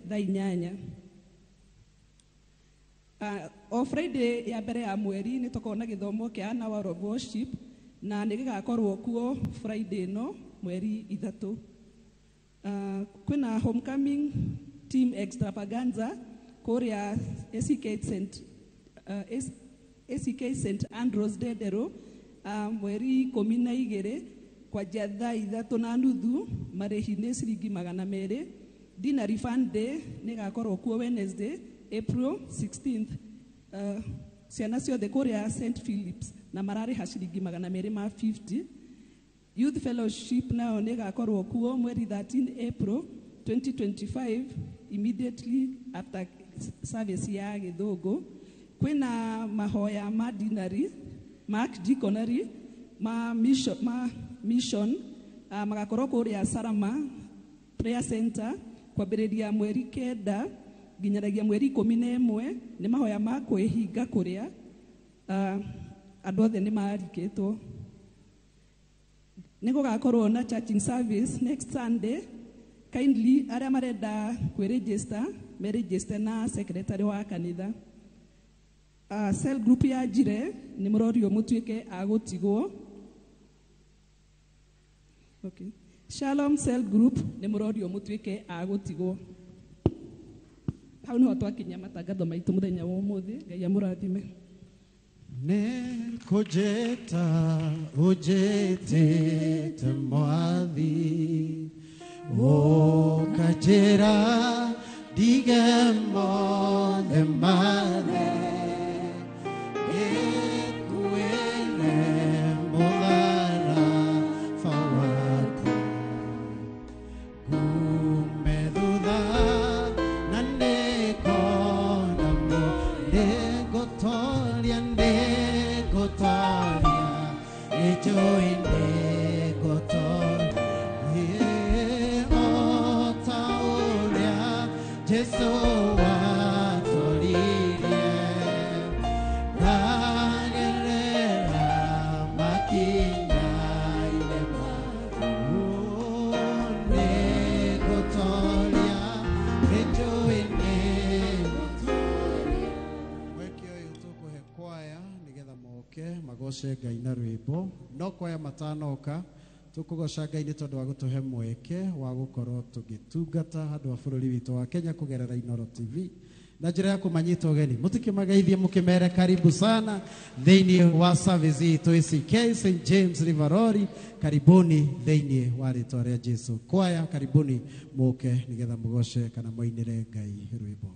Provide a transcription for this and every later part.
thaa 8. O Friday ya mbere ya mweri nĩ tũkoragwo na gĩthomo kĩa an hour of worship na nĩ gĩgakorwo kuo Friday ĩno mweri 3. Kwĩna homecoming team extravaganza kũrĩa ACK St Andrews Ndenderũ, mweri 12 kwanjia thaa 3:30, marĩhi nĩ ciringi 200. Dinner fund day nĩ ĩgakorwo kuo Wednesday April 16th. Ciana ciothe kũrĩa St Philips na mararĩha ciringi 250. Youth Fellowship nayo nĩ ĩgakorwo kuo mweri 13 April 2025 immediately after service ya Gĩthũngũ. Kwĩna mahoya ma dinari, ma deaconry, ma mission, magakorwo kũrĩa Sarama Prayer Center kwambĩrĩria mweri 9 nginyanagia mweri 11. Nĩ mahoya ma kwĩhinga kũrĩa, andũ othe nĩ marikĩtwo. Nĩ gũgakorwo na churching service next Sunday. Kindly arĩa marenda kwĩregister meregister na secretary wa kanitha. Cell group ya Njire nĩ mũrorio mũtuĩke a gũtigwo. Okay. Shalom Cell Group nĩ mũrorio mũtuĩke a gũtigwo. Hau nĩho twakinyia matangatho maitũ mũthenya wa ũmũthĩ. Ngai amũrathime. Nĩ kũnjĩta ũnjĩtĩte Mwathi, ũkanjĩra ndige mothe mathe, ngĩkuĩre mũtharaba waku, ngume thutha na nĩngona nĩngũtoria, nĩngũtoria, nĩnjũĩ nĩngũtoria, o ta ũrĩa Jesũ watoririe, ndagerera makinya-inĩ maku, nĩngũtoria, nĩnjũĩ nĩngũtoria. Mweke ũyũ tũkũhe kwaya nĩgetha moke magoce Ngai na rwĩmbo. No kwaya matanoka tũkũgoca Ngai nĩ tondũ wa gũtũhe mweke wa gũkorwo tũgĩtungata handũ ha bũrũri witũ wa Kenya kũgerera Inooro TV na njĩra ya kũmanyita ũgeni. Mũtikĩmageithie mũkĩmere karibu sana thĩinĩ wa service itũ ACK St James Riverori. Karibuni thĩinĩ wa rĩtwa rĩa Jesu. Kwaya karibuni mũke nĩgetha mũgoce kana mũinĩre Ngai rwĩmbo.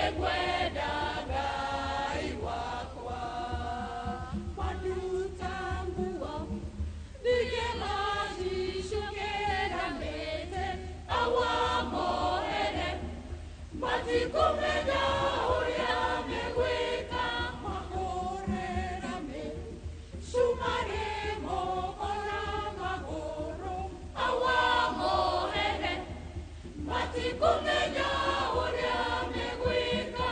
Nĩngwenda Ngai wakwa. Maruta nguo ningĩ macicukĩra mĩtĩ awamohere matikũmenya ũrĩa megwĩka mahũrĩra mĩcumarĩ moko na magũrũ awamohere matikũmenya ũrĩa megwĩka.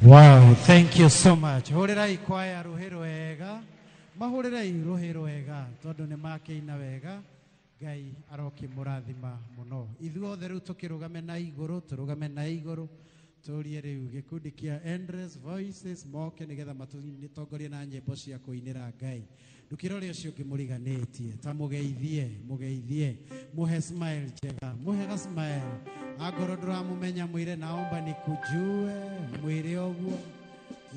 Wow, thank you so much. Hũrĩrai kwaya rũhĩ rwega, mahũrĩrei rũhĩ rwega tondũ nĩ makĩina wega. Ngai arokĩmũrathima mũno. Ithuothe rĩu tũkĩrũgame na igũrũ, tũrũgame na igũrũ, tũrie rĩu gĩkundi kĩa Endless Voices moke nĩgetha matũtongorie na nyĩmbo cia kũinĩra Ngai. Ndũkĩrore ũcio ũngĩ mũriganĩtie, ta mũgeithie, mũgeithie, mũhe smile njega, mũhe ga smile. Angorwo ndũramũmenya mwĩre naomba nikujue, mwĩre ũguo.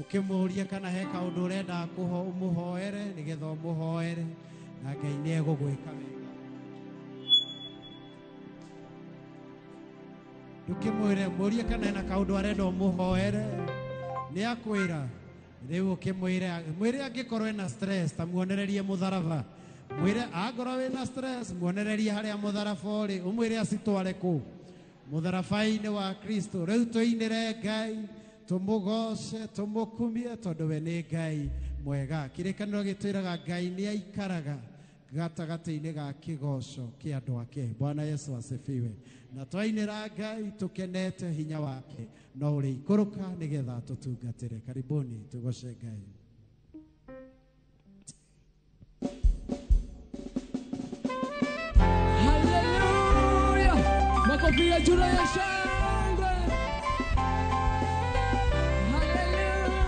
Ũkĩmũũria kana he kaũndũ ũrenda ũmũhoere nĩgetha ũmũhoere, na Ngai nĩ egũgwĩka wega. Ndũkĩmwĩre, mũrie kana hena kaũndũ arenda ũmũhoere, nĩ akwĩra. Rĩu ũkĩmwĩre, mwĩre angĩkorwo ena stress, ta muonererie mũtharaba. Mwĩre angorwo wĩna stress, muonererie harĩa mũtharaba ũrĩ, ũmwĩre acitware kũ? Mũtharaba-inĩ wa Kristo. Rĩu tũinĩre Ngai, tũmũgoce, tũmũkumie, tondũ we nĩ Ngai mwega. Kĩrĩkanĩro gĩtwĩraga Ngai nĩ aikaraga gatagatĩ-inĩ ga kĩgoco kĩa andũ ake. Bwana Yesu asifiwe. Na twainĩra Ngai tũkenete hinya wake no ũrĩikũrũka nĩgetha tũtungatĩre. Karibuni tũgoce Ngai. Haleluya! Makofi ya juu ya shangwe. Haleluya!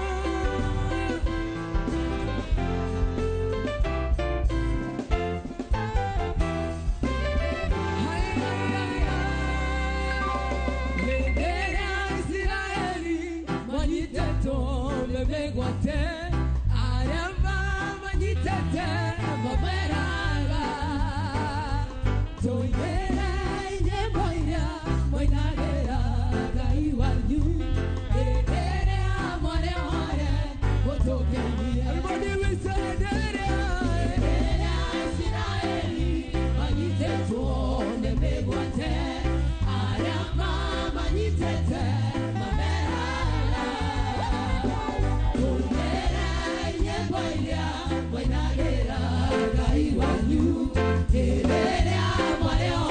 Haleluya! Israeli manyiteto mebegwate aramba manyitete maberaga toyera nyemboira moinagera Ngai wanyu edere amore ore gotokenia. Everybody we say edere edere Israeli manyiteto mebegwate aramba manyitete maberaga toyera nyemboira moinagera Ngai wanyu edere amore.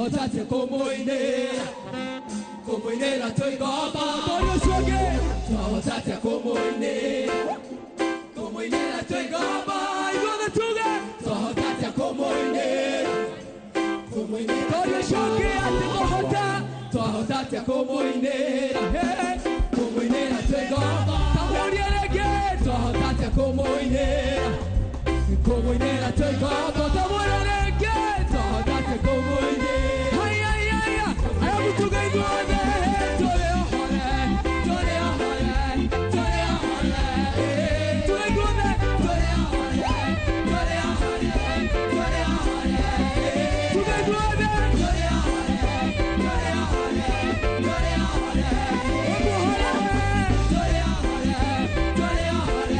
Twahotate kũmũinĩra, kũmũinĩra twĩngomba. Tondũ ũcio ũngĩ, twahotate kũmũinĩra, kũmũinĩra twĩngomba. Ithuothe tuge, twahotate kũmũinĩra, kũmũinĩra. Tondũ ũcio ũngĩ atĩ twahota, twahotate kũmũinĩra, hey, kũmũinĩra twĩngomba. Kamũrie rĩngĩ, twahotate kũmũinĩra, kũmũinĩra twĩngomba. Kamũrie rĩngĩ, twahotate kũmũinĩra. Haya, haya, haya, tuge ithuothe, tũrĩ ohore, tũrĩ ohore, tũrĩ ohore, tuge ithuothe, tũrĩ ohore, tũrĩ ohore, tũrĩ ohore, tuge ithuothe, tũrĩ ohore, tũrĩ ohore, tũrĩ ohore, ũguo tũrĩ ohore, tũrĩ ohore,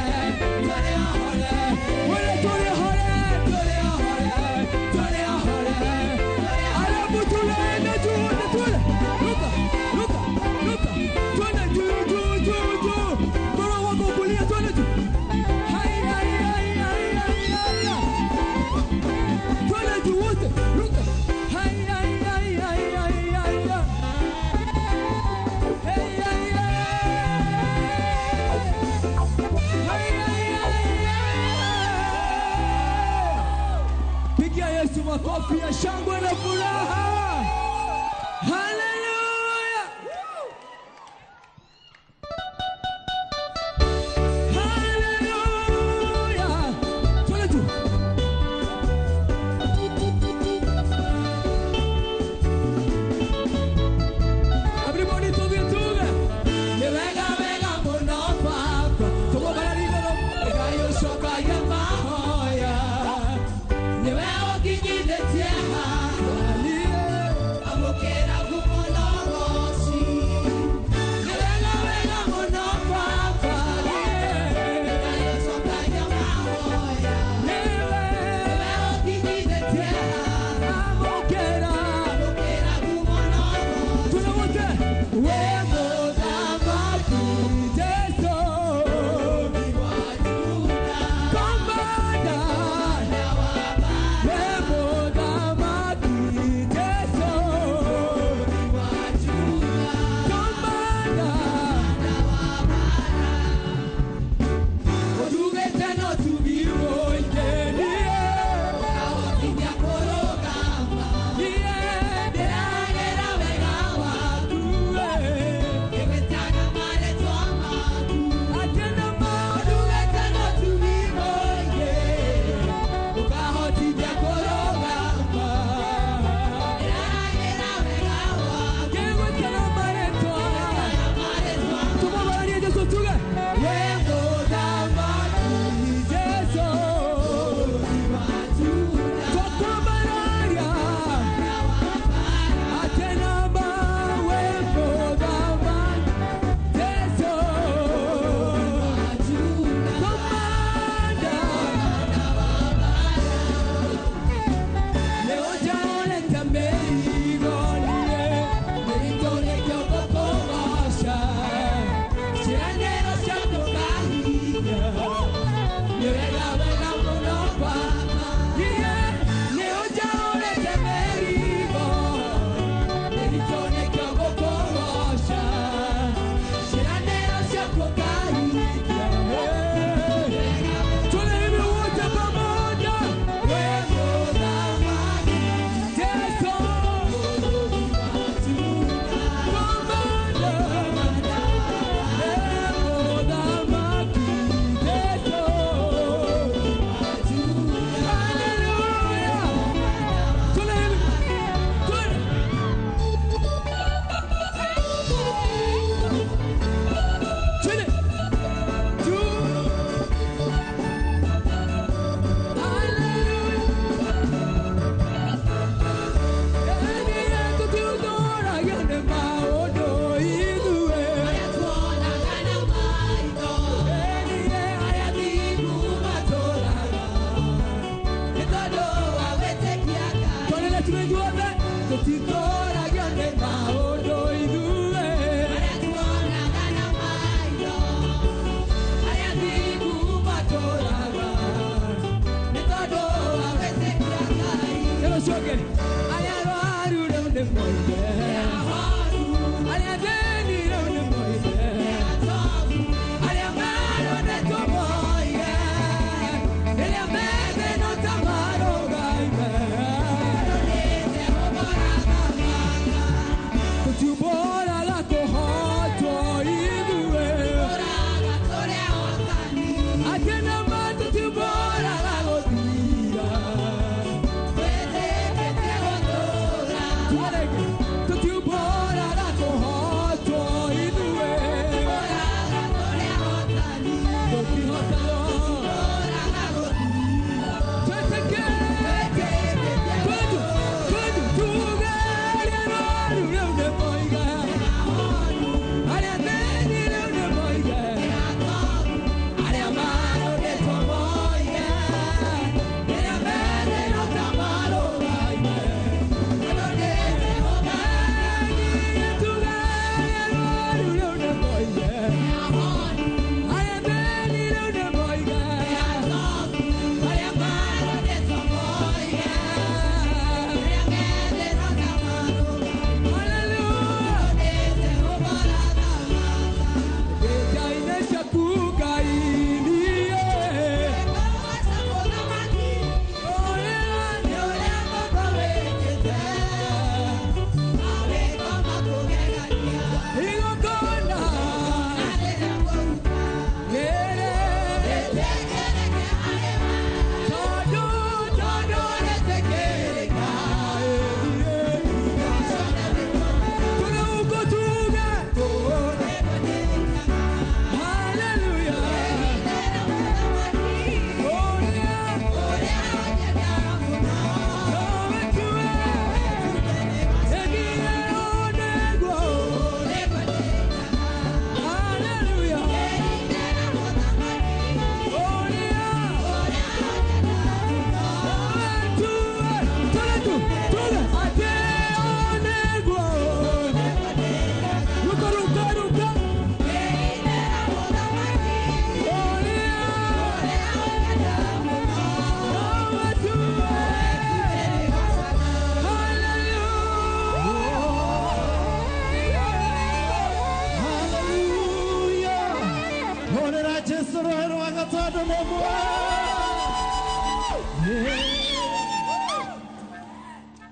tũrĩ ohore, wĩra tũrĩ ohore, tũrĩ ohore, tũrĩ ohore, alafu tunaenda juu na tule, ruka, ruka, ruka, twende juu, juu, juu, juu, mkono wako kulia, twende juu, hai, hai, hai, hai, hai, hai, twende juu wote, ruka, hai, hai, hai, hai, hai, hai, hai, hey, hai, hai, hai, hai, hai, hai. Pigia Yesu makofi ya shangwe na furaha. Haleluya! Haleluya! Twende tu. Everybody tuge tuge. Ni wega wega mũno Baba. Tũgũbara igũrũ, Ngai ũcokagia mahoya. Nĩwe ũnginyithĩtie haha. Amũkĩra ngumo na ũgoci. Nĩ wega wega mũno Baba. Ngai ũcokagia mahoya. Nĩwe ũnginyithĩtie haha. Amũkĩra ngumo na ũgoci. Tuna wote. We mũthamaki Jesũ. Komanda. We mũthamaki Jesũ. Komanda. Ũtugĩte no tugi mũingĩ niĩ. Niĩ ndĩragera wega waku, Atĩ na maũndũ no tugi mũingĩ, ũkahotithia kũrũgama. Ngĩgwĩtana marĩtwa. Tũmũbararie Jesũ tuge, we mũthamaki Jesũ. Twakwambararia. Atĩ namba we mũthamaki Jesũ. Komanda. Nĩũnjaũrĩte mĩrigo niĩ, mĩritũ nĩkĩo ngũkũgooca. Ciĩranĩro ciaku ũkahingia. Nĩ wega wega mũno Baba. Niĩ nĩũnjaũrĩte mĩrigo, mĩritũ nĩkĩo ngũkũgooca. Ciĩranĩro ciaku ũkahingia. Tunaimba wote pamoja. We mũthamaki Jesũ. Komanda. We mũthamaki Jesũ. Haleluya. Tunaimba. Twende. Twende. Juu. Haleluya. Tũtitũragio nĩ maũndũ ithuĩ. Arĩa tuonaga na maitho, arĩa thingu matũraga, nĩ tondũ wa gwĩtĩkia Ngai. Tena ũcoke. Arĩa arwaru nĩ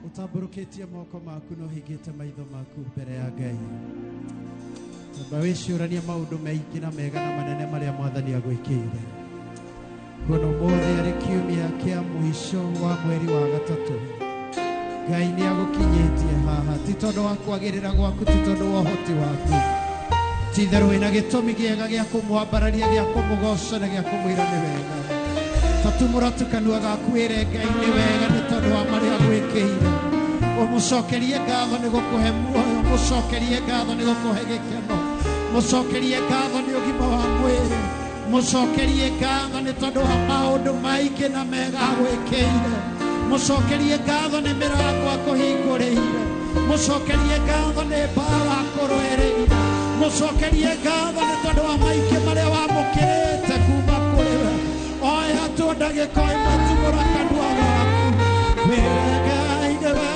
Utamburukitie moko maku no hingite maitho maku mbere ya Ngai. Tamba wĩcũranie maũndũ maingĩ na mega na manene marĩa Mwathani agwĩkĩire. Kuona ũmũthĩ arĩ kiumia kĩa mũico wa mweri wa gatatũ, Ngai nĩ agũkinyĩtie haha, ti tondũ wa kwagĩrĩra gwaku, ti tondũ wa ũhoti waku, ti itherũ wĩna gĩtũmi kĩega gĩa kũmwambararia, gĩa kũmũgoca na gĩa kũmwĩra nĩ wega. Tatumũra tu kanua gaku wĩre Ngai nĩ wega nĩ tondũ wa marĩa agwĩkĩire. Ũmũcokerie ngatho nĩ gũkũhe muoyo, mũcokerie ngatho nĩ gũkũhe gĩkeno, mũcokerie ngatho nĩ ũgima wa mwĩrĩ, mũcokerie ngatho nĩ tondũ wa maũndũ maingĩ na mega agwĩkĩire, mũcokerie ngatho nĩ mĩrango akũhingũrĩire, mũcokerie ngatho nĩ mbaara akũrũĩrĩire, mũcokerie ngatho nĩ tondũ wa maingĩ marĩa wamũkĩrĩte kuma kũrĩ we. Oya tu ndagĩka ĩmwe tumũra kanua gaku wĩre Ngai nĩ wega.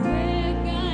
Wega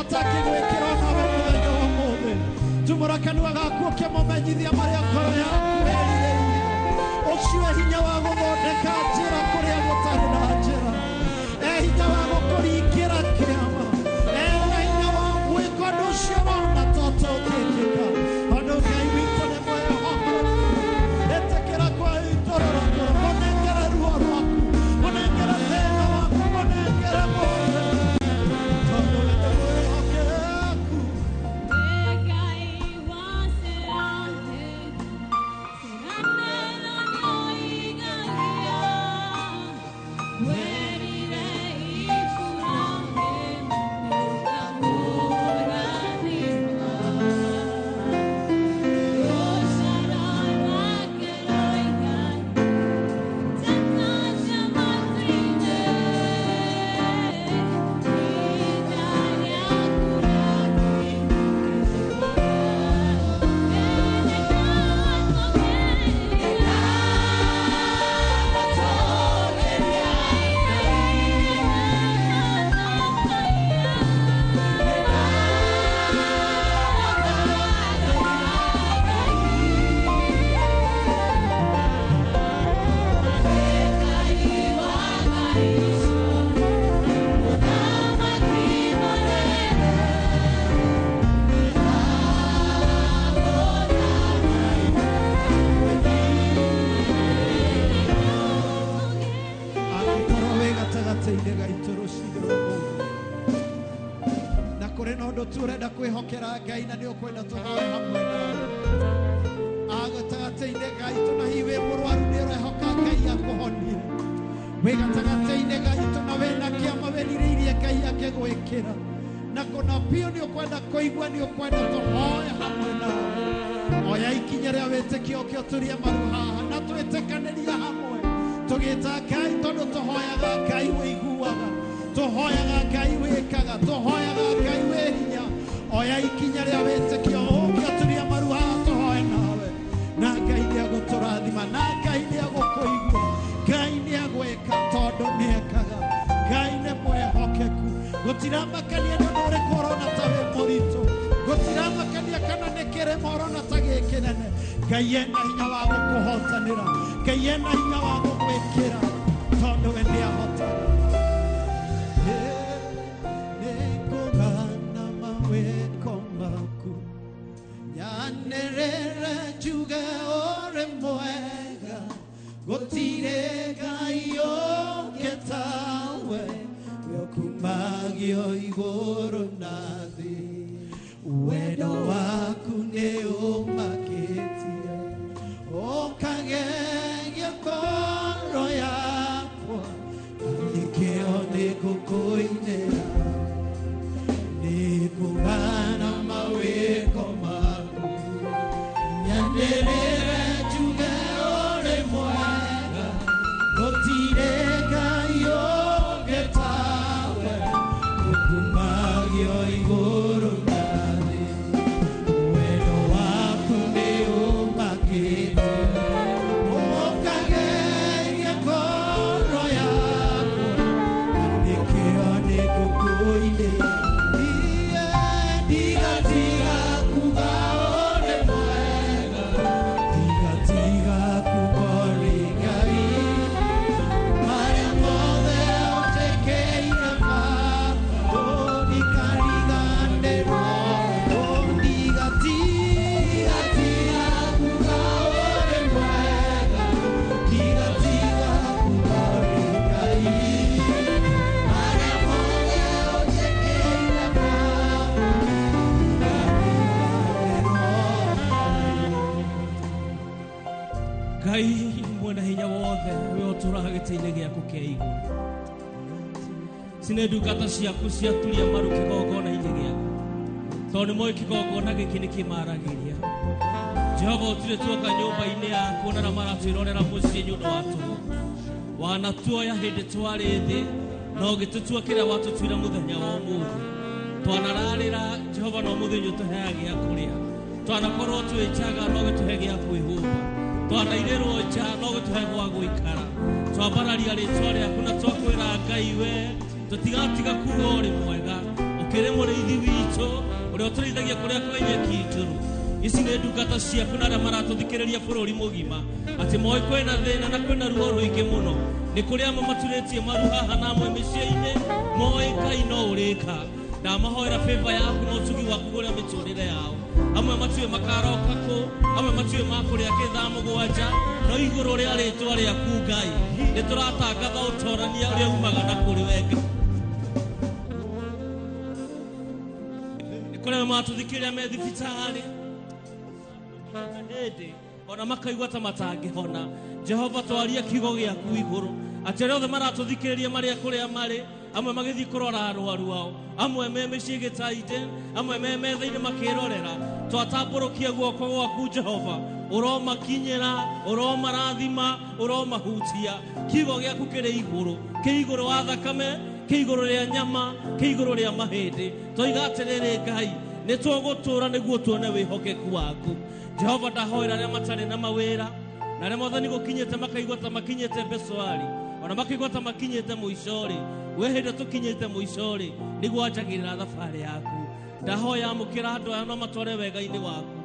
atangĩgwĩkĩra onawe mũthenya wa ũmũthĩ. Tumũra kanua gaku ũkĩmũmenyithia marĩa ngoro yaku ĩrirĩirie. Ũcio e hinya wa gũthondeka njĩra kũrĩa gũtarĩ na njĩra. E hinya wa gũkũringĩra kĩama. Ena hinya wa gwĩka ũndũ ũcio ũrona ta ũtũngĩkĩka. Tondũ Ngai witũ nĩ mwĩhokeku. Ĩtĩkĩra kwĩitũrũra ngoro, mũnengere ruo rwaku, mũnengere thĩna waku, mũnengere mothe. Tondũ we nĩ mwĩhokeku. Angĩkorwo wĩ gatagatĩ-inĩ gaitũ rũcinĩ rwa ũmũthĩ na kũrĩ na ũndũ tu ũrenda kwĩhokera Ngai na nĩ ũkwenda tũhoe hamwe nawe, a gatagatĩ-inĩ gaitũ na hihi wĩ mũrwaru nĩ ũrehoka Ngai akũhonie. Wĩ gatagatĩ-inĩ gaitũ na wĩna kĩama wĩrirĩirie Ngai akĩgwĩkĩra, na kũna biũ nĩ ũkwenda kũigua, nĩ ũkwenda tũhoe hamwe nawe. Oya ikinya rĩa wĩtĩkio ũkĩ ũturie maru haha na twĩtĩkanĩrie hamwe tũgĩta Ngai, tondũ tũhoyaga Ngai wĩiguaga, tũhoyaga Ngai wĩkaga, tũhoyaga Ngai wĩ hinya. Oya ikinya rĩa wĩtĩkio ũkĩ ũturie maru haha tũhoe nawe, na Ngai nĩ egũtũrathima, na Ngai nĩ egũkũigua, Ngai nĩ egwĩka tondũ nĩ ekaga. Ngai nĩ mwĩhokeku. Gũtiramakania nĩ ũndũ ũrĩkũ ũrona ta wĩ mũritũ, gũtiramakania kana nĩ kĩrĩma ũrona ta gĩ kĩnene. Ngai ena hinya wa gũkũhotanĩra, Ngai ena hinya wa gũgwĩkĩra tondũ we nĩ ahotaga. Nĩngũgana mawĩko maku, nyanĩrĩre njuge ũrĩ mwega, gũtirĩ Ngai ũngĩ tawe, wĩokumagio igũrũ na thĩ. Wendo waku nĩ ũmakĩtie, ũkagegia ngoro yakwa, na nĩkĩo nĩngũkũinĩra. Nĩngũgana mawĩko maku, nyanĩrĩre njuge ũrĩ mwega, gũtirĩ Ngai ũngĩ tawe, ũkumagio igũrũ na thĩ. Wendo waku nĩ ũmakĩtie, ũkagegia ngoro yakwa, na nĩkĩo nĩngũkũinĩra. Iye, ndigatiga kuuga ũrĩ mwega, ndigatiga kuuga ũrĩ Ngai. Marĩa mothe ũnjĩkĩire Baba, ndikariganĩrwo. Ndigatiga kuuga ũrĩ mwega, ndigatiga kuuga ũrĩ Ngai. Marĩa mothe ũnjĩkĩire Baba, ndikariganĩrwo. Ngai mwena hinya wothe we ũtũraga gĩtĩ-inĩ gĩaku kĩa igũrũ, cine ndungata ciaku ciaturia maru kĩgongona-inĩ gĩaku, tondũ nĩ moĩ kĩgongona gĩkĩ nĩ kĩmaragĩria. Jehova, ũtirĩ tuoka nyũmba-inĩ yaku na arĩa maratwĩrorera mũciĩ nĩ ũndũ wa tũhũ. Wanatuoya hĩndĩ twarĩ thĩ na ũgĩtũtua kĩrĩa watũtuire mũthenya wa ũmũthĩ. Twanararĩra Jehova na ũmũthĩ nĩ ũtũheaga gĩa kũrĩa. Twanakorwo twĩ njaga no ũgĩtũhe gĩa kwĩhumba. Twanairĩrwo nja no ũgĩtũhe gwa gũikara. Twambararia rĩtwa rĩaku na twakwĩra Ngai we tũtigatiga kuga ũrĩ mwega. Ũkĩrĩ mũrĩithi witũ ũrĩa ũtũrĩithagia kũrĩa kwĩ nyeki njũru. Ici nĩ ndungata ciaku na arĩa maratũthikĩrĩria bũrũri mũgima, atĩ moĩ kwĩna thĩna na kwĩna ruo rũingĩ mũno. Nĩ kũrĩ amwe maturĩtie maru haha na amwe mĩciĩ-inĩ, moĩ Ngai no ũrĩka. Ndamahoera favor yaku na ũtugi waku kũrĩa mĩtũrĩre yao. Amwe matiũĩ makaroka kũ, amwe matiũĩ makũrĩa kĩ thaa 7, no igũrũ rĩa rĩtwa rĩaku Ngai nĩ tũratangatha ũtorania ũrĩa umaga na kũrĩ we Ngai. Nĩ kũrĩ amwe matũthikĩrĩria me thibitarĩ hĩndĩ ona makaigua ta matangĩhona. Jehova, twaria kiugo gĩaku igũrũ atĩ arĩa othe maratũthikĩrĩria marĩa kũrĩa marĩ, amwe magĩthiĩ kũrora arwaru ao, amwe me mĩciĩ gĩtainĩ, amwe me metha-inĩ makĩrorera, twatambũrũkia guoko gwaku Jehova, ũromakinyĩra, ũromarathima, ũromahutia. Kiugo gĩaku kĩrĩ igũrũ, kĩ igũrũ wa thakame, kĩ igũrũ rĩa nyama, kĩ igũrũ rĩa mahĩndĩ. Toiga atĩrĩrĩ Ngai, nĩ tũgũtũũra nĩguo tuone wĩhokeku waku. Jehova, ndahoera arĩa matarĩ na mawĩra na arĩa mwathani gũkinyĩte makaigua ta makinyĩte mbecoari, ona makaigua ta makinyĩte mũico-rĩ, we hĩndĩ tũkinyĩte mũico-rĩ, nĩguo wanjagĩrĩra thabarĩ yaku. Ndahoya amũkĩra andũ aya no matware wega-inĩ waku.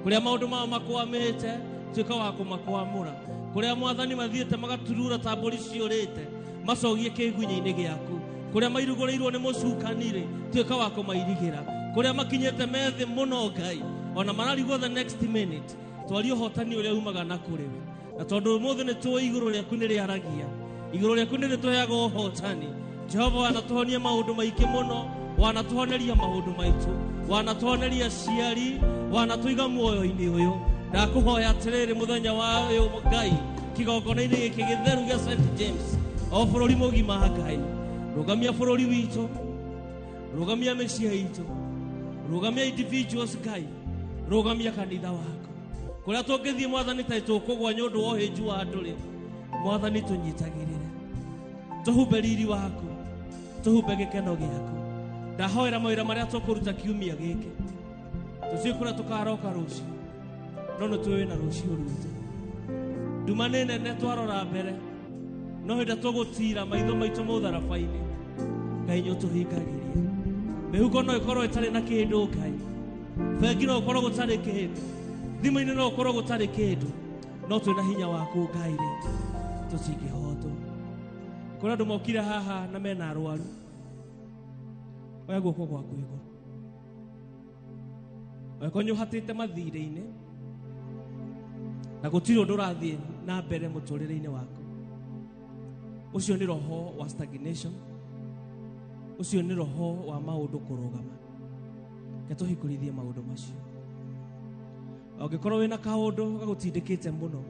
Kũrĩa maũndũ mao makwamĩte, tuĩka wa kũmakwamũra. Kũrĩa mwathani mathiĩte magaturura ta mbũri ciũrĩte, macogie kĩgunyĩ-inĩ gĩaku. Kũrĩa mairugũrĩirwo nĩ mũcukani-rĩ, tuĩka wa kũmairigĩra. Kũrĩa makinyĩte methĩ mũno Ngai, ona mararigwo the next minute, twarie ũhotani ũrĩa umaga na kũrĩ we. Na tondũ ũmũthĩ nĩ tũĩ igũrũ rĩaku nĩ rĩaragia, igũrũ rĩaku nĩ rĩtũheaga ũhotani. Jehova, wanatũhonia maũndũ maingĩ mũno, wanatũhoneria maũndũ maitũ, wanatũhoneria ciari, wanatũiga muoyo-inĩ ũyũ. Ndakũhoya atĩrĩrĩ mũthenya wa ũyũ Ngai, kĩgongona-inĩ gĩkĩ gĩtheru gĩa St James, o bũrũri mũgima Ngai, rũgamia bũrũri witũ, rũgamia mĩciĩ itũ, rũgamia individuals Ngai, rũgamia kanitha waku. Kũrĩa tũngĩthiĩ mwathani ta tũkũgwa nĩ ũndũ wa ũhĩnju wa andũ rĩ, mwathani tũnyitagĩrĩre, tũhumbe riri waku, tũhumbe gĩkeno gĩaku. Ndahoera mawĩra marĩa tũkũruta kiumia gĩkĩ, tũtiũĩ kũrĩa tũkaroka rũciũ, no nĩ tũĩ na rũciũ rwitũ. Nduma nĩ nene twarora mbere, no hĩndĩ tũgũtira maitho maitũ mũtharaba-inĩ, Ngai nĩ ũtũhingagĩria. Mĩhuko no ĩkorwo ĩtarĩ na kĩndũ Ngai, bengi no ũkorwo gũtarĩ kĩndũ, thimũ-inĩ no ũkorwo gũtarĩ kĩndũ, no twĩna hinya waku Ngai rĩ, tũtingĩhotwo. Kũrĩ andũ mokire haha na mena arwaru, oya guoko gwaku igũrũ. Angĩkorwo nĩ ũhatĩte mathirĩ-inĩ na gũtirĩ ũndũ ũrathiĩ na mbere mũtũrĩre-inĩ waku, ũcio nĩ roho wa stagnation, ũcio nĩ roho wa maũndũ kũrũgama. Reke tũhingũrithie maũndũ macio. Ũngĩkorwo wĩna kaũndũ gagũtindĩkĩte mũno,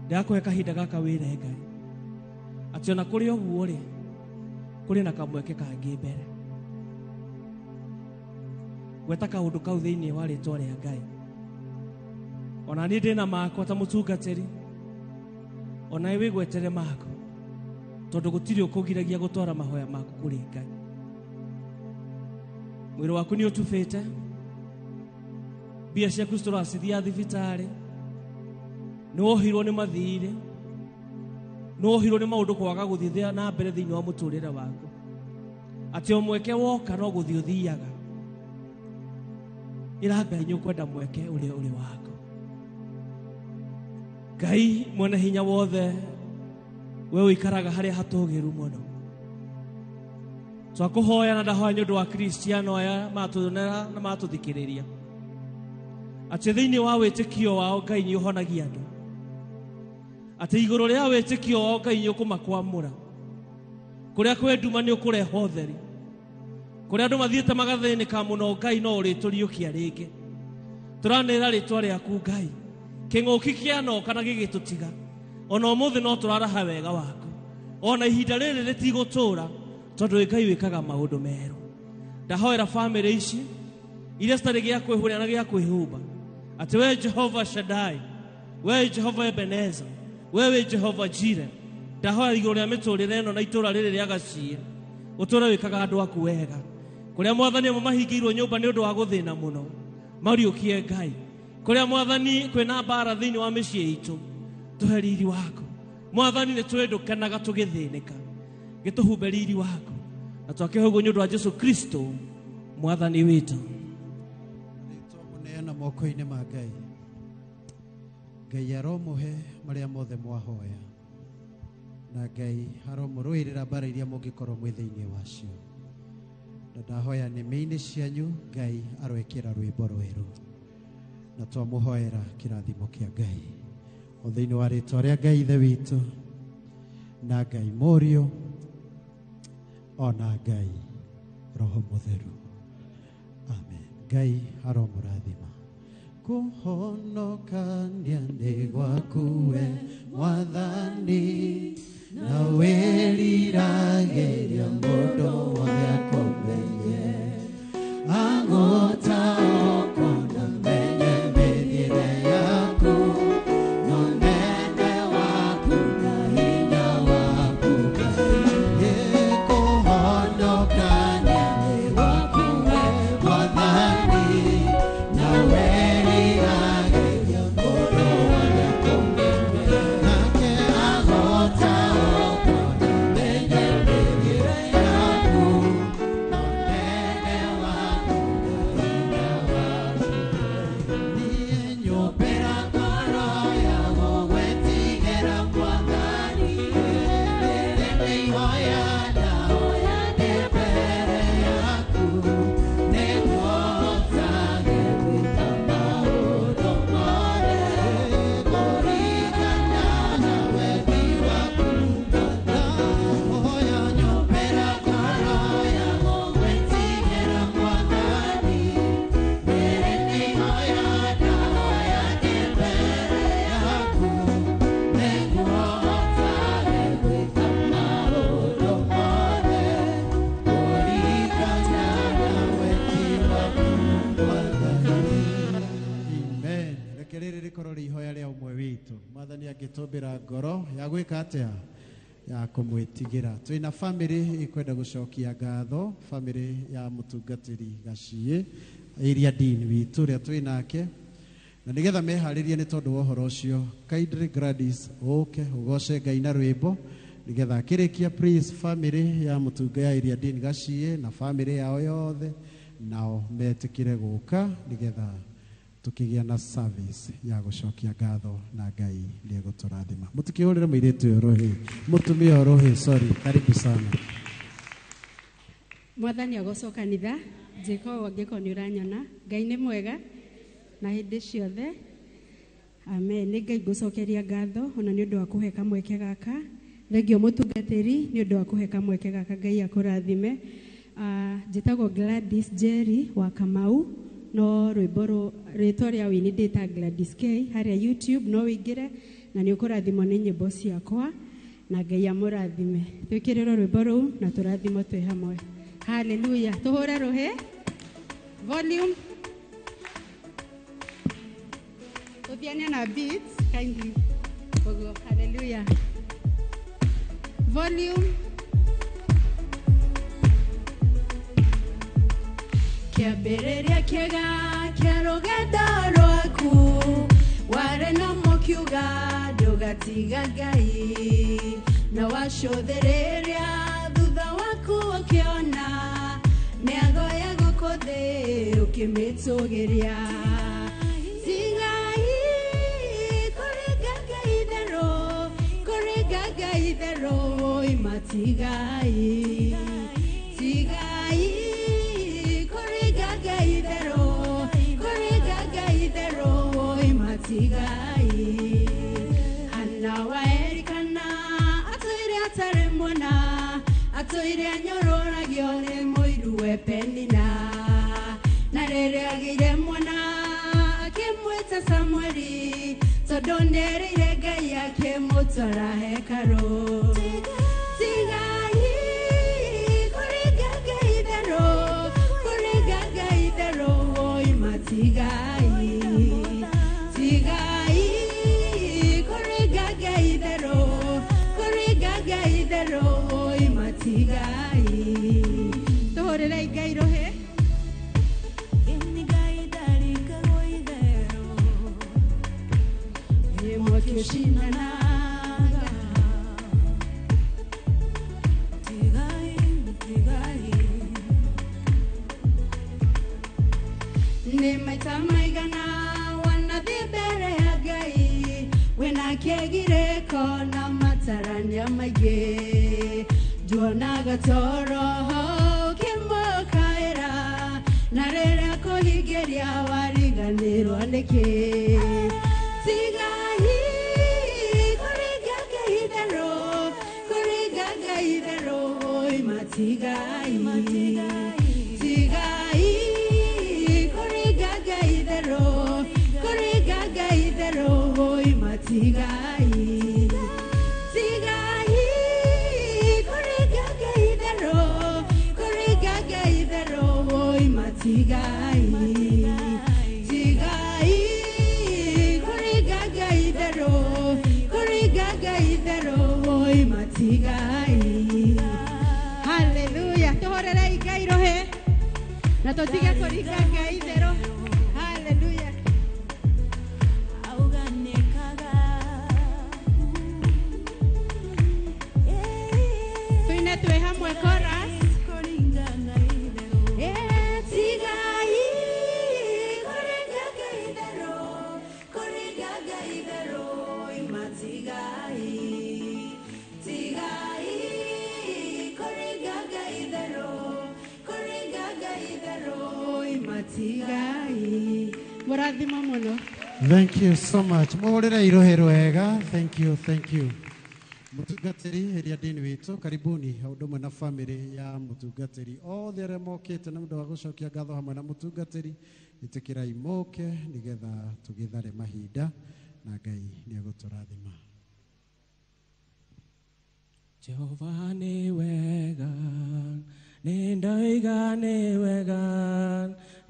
ndĩrakũhe kahinda gaka wĩre Ngai atĩ ona kũrĩ ũguo rĩ, kũrĩ na kamweke kangĩ mbere. Gweta kaũndũ kau thĩinĩ wa rĩtwa rĩa Ngai. Ona niĩ ndĩna makwa ta mũtungatĩri, ona wĩgwetere maku, tondũ gũtirĩ ũkũgiragia gũtwara mahoya maku kũrĩ Ngai. Mwĩrĩ waku nĩ ũtubĩte, mbia ciaku citũracithia thibitarĩ, nĩ wohirwo nĩ mathirĩ, nĩ wohirwo nĩ maũndũ kwaga gũthiĩ na mbere thĩinĩ wa mũtũrĩre waku, atĩ o mweke woka no gũthiĩ ũthiaga. Ĩra Ngai nĩ ũkwenda mweke ũrĩa ũrĩ waku. Ngai mwene hinya wothe, we ũikaraga harĩa hatũgĩru mũno, twakũhoya na ndahoya nĩ ũndũ wa Kristiano aya matũonera na matũthikĩrĩria, atĩ thĩinĩ wa wĩtĩkio wao Ngai nĩ ũhonagia andũ, atĩ igũrũ rĩa wĩtĩkio wao Ngai nĩ ũkũmakwamũra. Kũrĩa kwĩ nduma nĩ ũkũreha ũtheri, kũrĩa andũ mathiĩte magathĩnĩka mũno Ngai no ũrĩtũriũkia rĩngĩ. Tũranĩra rĩtwa rĩaku Ngai, kĩng'ũki kĩanoka na gĩgĩtũtiga, ona ũmũthĩ no tũraraha wega waku, ona ihinda rĩrĩ rĩtigũtũũra, tondũ wĩ Ngai wĩkaga maũndũ merũ. Ndahoera bamĩrĩ ici iria citarĩ gĩa kwĩhũrĩra na gĩa kwĩhumba, atĩ we Jehova Shaddai, we Jehova Ebeneza, we wĩ Jehova Jire, ndahoya igũrũ rĩa mĩtũrĩre ĩno na itũũra rĩrĩ rĩa Gaciĩ, ũtũũre wĩkaga andũ aku wega. Kũrĩa mwathani amwe mahingĩirwo nyũmba nĩ ũndũ wa gũthĩna mũno, mariũkie Ngai. Kũrĩa mwathani kwĩna mbara thĩinĩ wa mĩciĩ itũ, tũhe riri waku. Mwathani nĩ tũĩ ndũkenaga tũgĩthĩnĩka, gĩtũhumbe riri waku. Na twakĩhoya ũguo nĩ ũndũ wa Jesu Kristo mwathani witũ. Twamũneana moko-inĩ ma Ngai. Ngai aromũhe marĩa mothe mwahoya, na Ngai aromũrũĩrĩra mbara iria mũngĩkorwo mwĩ thĩinĩ wacio. Na ndahoya nĩmĩ-inĩ cianyu Ngai aroĩkĩra rwĩmbo rwerũ, na twamũhoera kĩrathimo kĩa Ngai o thĩinĩ wa rĩtwa rĩa Ngai Ithe witũ na Ngai Mũriũ ona Ngai Roho Mũtheru. Amen. Ngai aromũrathima. Kũhonokania nĩ gwaku we Mwathani, na wĩriragĩria mũndũ wothe akũmenye, agũtaũkwo na menye mĩthiĩre yaku, na ũnene waku na hinya waku Ngai. Kũhonokania nĩ gwaku we Mwathani, na wĩriragĩria mũndũ wothe akũmenye, nake agũtaũkwo na menye mĩthiĩre yaku, na ũnene waku na hinya waku. Niĩ nyũmbĩra ngoro ya gũgwĩtigĩra Mwathani, rĩrĩ nĩ ihoya ndahoya ndĩ mbere yaku, nĩguo hotage gwĩka maũndũ mothe kũringana na wendi waku. Ndahoya nyũmbĩra ngoro ya gũgwĩtigĩra Mwathani, rĩrĩ nĩ ihoya ndahoya ndĩ mbere yaku, nĩguo hotage gwĩka maũndũ mothe kũringana na wendi waku Mwathani. Amen. Reke rĩrĩ rĩkorwo rĩ ihoya rĩa ũmwe witũ. Mwathani angĩtũmbĩra ngoro ya gwĩka atĩa? Ya kũmwĩtigĩra. Twĩna bamĩrĩ ĩkwenda gũcokia ngatho, bamĩrĩ ya mũtungatĩri Gaciĩ, area dean witũ ũrĩa twĩ nake, na nĩgetha meharĩrie nĩ tondũ wa ũhoro ũcio, kindly Gladys ũke ũgoce Ngai na rwĩmbo nĩgetha akĩrĩkia, please, bamĩrĩ ya mũtunga ya area dean Gaciĩ na bamĩrĩ yao yothe nao metĩkĩre gũka nĩgetha tukĩgĩa na service ya gũcokia ngatho, na Ngai nĩ egũtũrathima. Mũtikĩhũrĩre mũirĩtu ũyũ rũhĩ, mũtumia ũyũ rũhĩ, sorry. Karibu sana. Mwathani agocwo kanitha. Njĩka ũũ angĩkorwo nĩ ũranyona. Ngai nĩ mwega na hĩndĩ ciothe. Amen. Nĩ Ngai ngũcokeria ngatho ona nĩ ũndũ wa kũhe kamweke gaka. Thengio mũtungatĩri nĩ ũndũ wa kũhe kamweke gaka. Ngai akũrathime. Njĩtagwo Gladys Jerry wa Kamau, no rwĩmbo rĩtwa rĩa wĩini ndĩta Gladys K harĩa YouTube, no wĩingĩre na nĩ ũkũrathimwo nĩ nyĩmbo ciakwa, na Ngai amũrathime. Twĩkĩrĩrwo rwĩmbo rũu na tũrathimwo twĩ hamwe. Haleluya. Tũhũre rũhĩ. Volume. Tũthiane na beats kindly. Ũguo. Haleluya. Volume. Kĩambĩrĩria kĩega kĩa rũgendo rwaku warĩ na mũkiuga ndũgatiga Ngai, na wacũthĩrĩria thutha waku ũkĩona mĩago ya gũkũ thĩ ũkĩmĩtũgĩria. Tigai kũringa Ngai itherũ, kũringa Ngai itherũ, imatigai. Tigai kũringa Ngai itherũ, kũringa Ngai itherũ, imatigai. Hana wa Elikana atũire atarĩ mwana, atũire anyororagio nĩ mũiruwe Penina, na rĩrĩa agĩire mwana akĩmwĩta Samueli, tondũ nĩerĩire Ngai akĩmũtwara hekarũ. Tigai kũringa Ngai itherũ, kũringa Ngai itherũ, imatigai. Tigai kũringa Ngai itherũ, kũringa Ngai itherũ, imatigai. Tũhũrĩrei Ngai rũhĩ. Nĩ mwaki ũcinanaga. Tigai, tigai. Kegireko na matarania maingĩ nduonaga toro ũkĩmũkaĩra na rĩrĩa kũhingĩria wariganĩrwo nĩkĩ tigai kũringa Ngai itherũ kũringa Ngai itherũ oi matigai tigai kũringa Ngai itherũ kũringa Ngai itherũ oi matigai tigai kũringa Ngai itherũ kũringa Ngai itherũ oi matigai tigai kũringa Ngai itherũ kũringa Ngai itherũ oi matigai. Hallelujah. Tuhorerei Ngai rohe na tũtige kũringa Ngai itherũ. Hallelujah. Tuine twĩ hamwe chorus. Tigai kũringa Ngai itherũ kũringa Ngai itherũ matigai tigai kũringa Ngai itherũ kũringa Ngai itherũ matigai. Mũrathimo mũno. Thank you so much. Muhurire irohe rwega. Thank you, thank you. Mutungatĩri ĩrĩa ndini witũ, karibuni o ũndũ ũmwe na family ya mutungatĩri othe arĩa mokĩte na ũndũ wa gũcokia ngatho hamwe na mutungatĩri, ĩtĩkĩrai moke nĩgetha tũgĩthare mahinda na Ngai nĩ egũtũrathima. Jehova nĩ wega, nĩ ndoiga nĩ wega,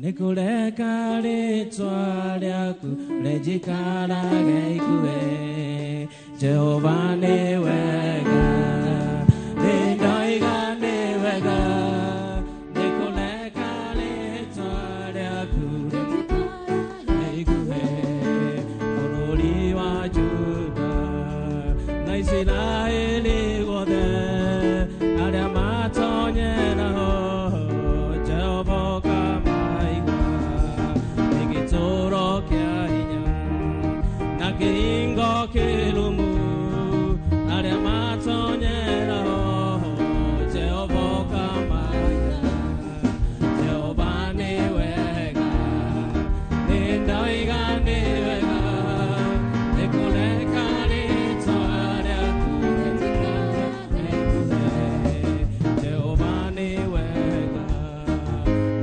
nĩ kũreka rĩtwa rĩaku rĩnjikarage ikuhĩ. Jehova nĩ wega, nĩ ndoiga nĩ wega, nĩ kũreka rĩtwa rĩaku rĩnjikarage ikuhĩ. Bũrũri wa Juda na Isiraeli guothe arĩa matonyera ho, Jehova ũkamaigua. Nĩ gĩtũũro kĩa hinya na kĩhingo kĩrũmu, arĩa matonyera ho, Jehova ũkamaigua. Jehova nĩ wega, nĩ ndoiga nĩ wega, nĩ kũreka rĩtwa rĩaku rĩnjikarage ikuhĩ. Jehova nĩ wega,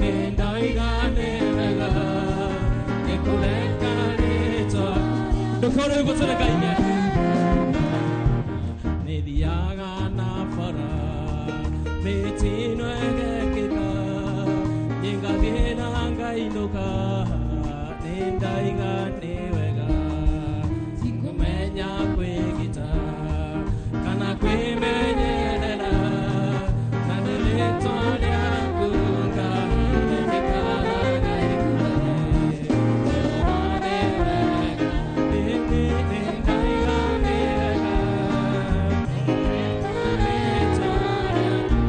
nĩ ndoiga nĩ wega, nĩ kũreka rĩtwa. Ndũkorwo ũgũtũrekaine. Nĩ thiaga na bara mĩtino ĩgekĩka, nĩngathiĩ na ngainũka, nĩ ndaiga nĩ wega. Tikũmenya kwĩgita kana kwĩmenyerera, na nĩ rĩtwa rĩaku Ngai rĩnjikarage ikuhĩ. Jehova nĩ wega, nĩ ndaiga nĩ wega, rĩtwa rĩaku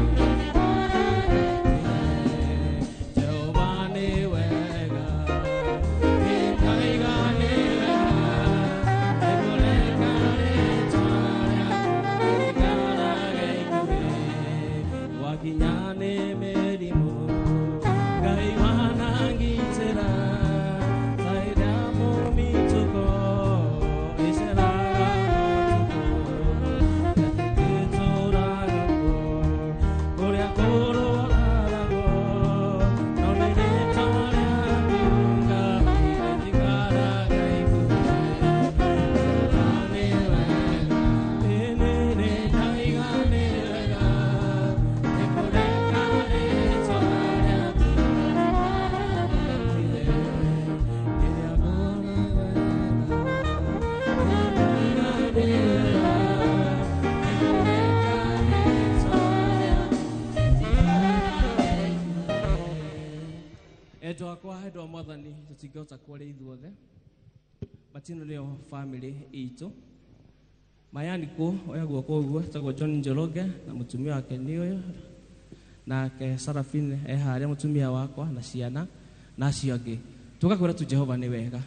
Jehova nĩ wega, nĩ ndaiga nĩ wega, nĩ kũreka rĩtwa rĩaku rĩnjikarage ikuhĩ. Wakinya nĩ mĩrimũ, Ngai wanangitĩra, ta ĩrĩa mũmitũko ĩceraga ũtukũ. Ĩtũũraga kuo, kũrĩa kũrũaragwo, no nĩ rĩtwa rĩaku Ngai rĩnjikarage ikuhĩ. Jehova nĩ wega, nĩ ndaiga nĩ wega, nĩ kũreka rĩtwa rĩaku rĩnjikarage ikuhĩ. Rĩrĩa ngoragwo nĩ wega, nĩ kũreka rĩtwa rĩaku rĩnjikarage ikuhĩ. Endwa akwa, endwa Mwathani, tũtingĩhota kwaria ithuothe, but ĩno nĩyo family itũ. Mayanikwo oya guoko ũguo, etagwo John Njoroge na mũtumia wake nĩ ũyũ, nake Sarafine e harĩa mũtumia wakwa na ciana na acio angĩ. Tũgakwĩra tu Jehova nĩ wega.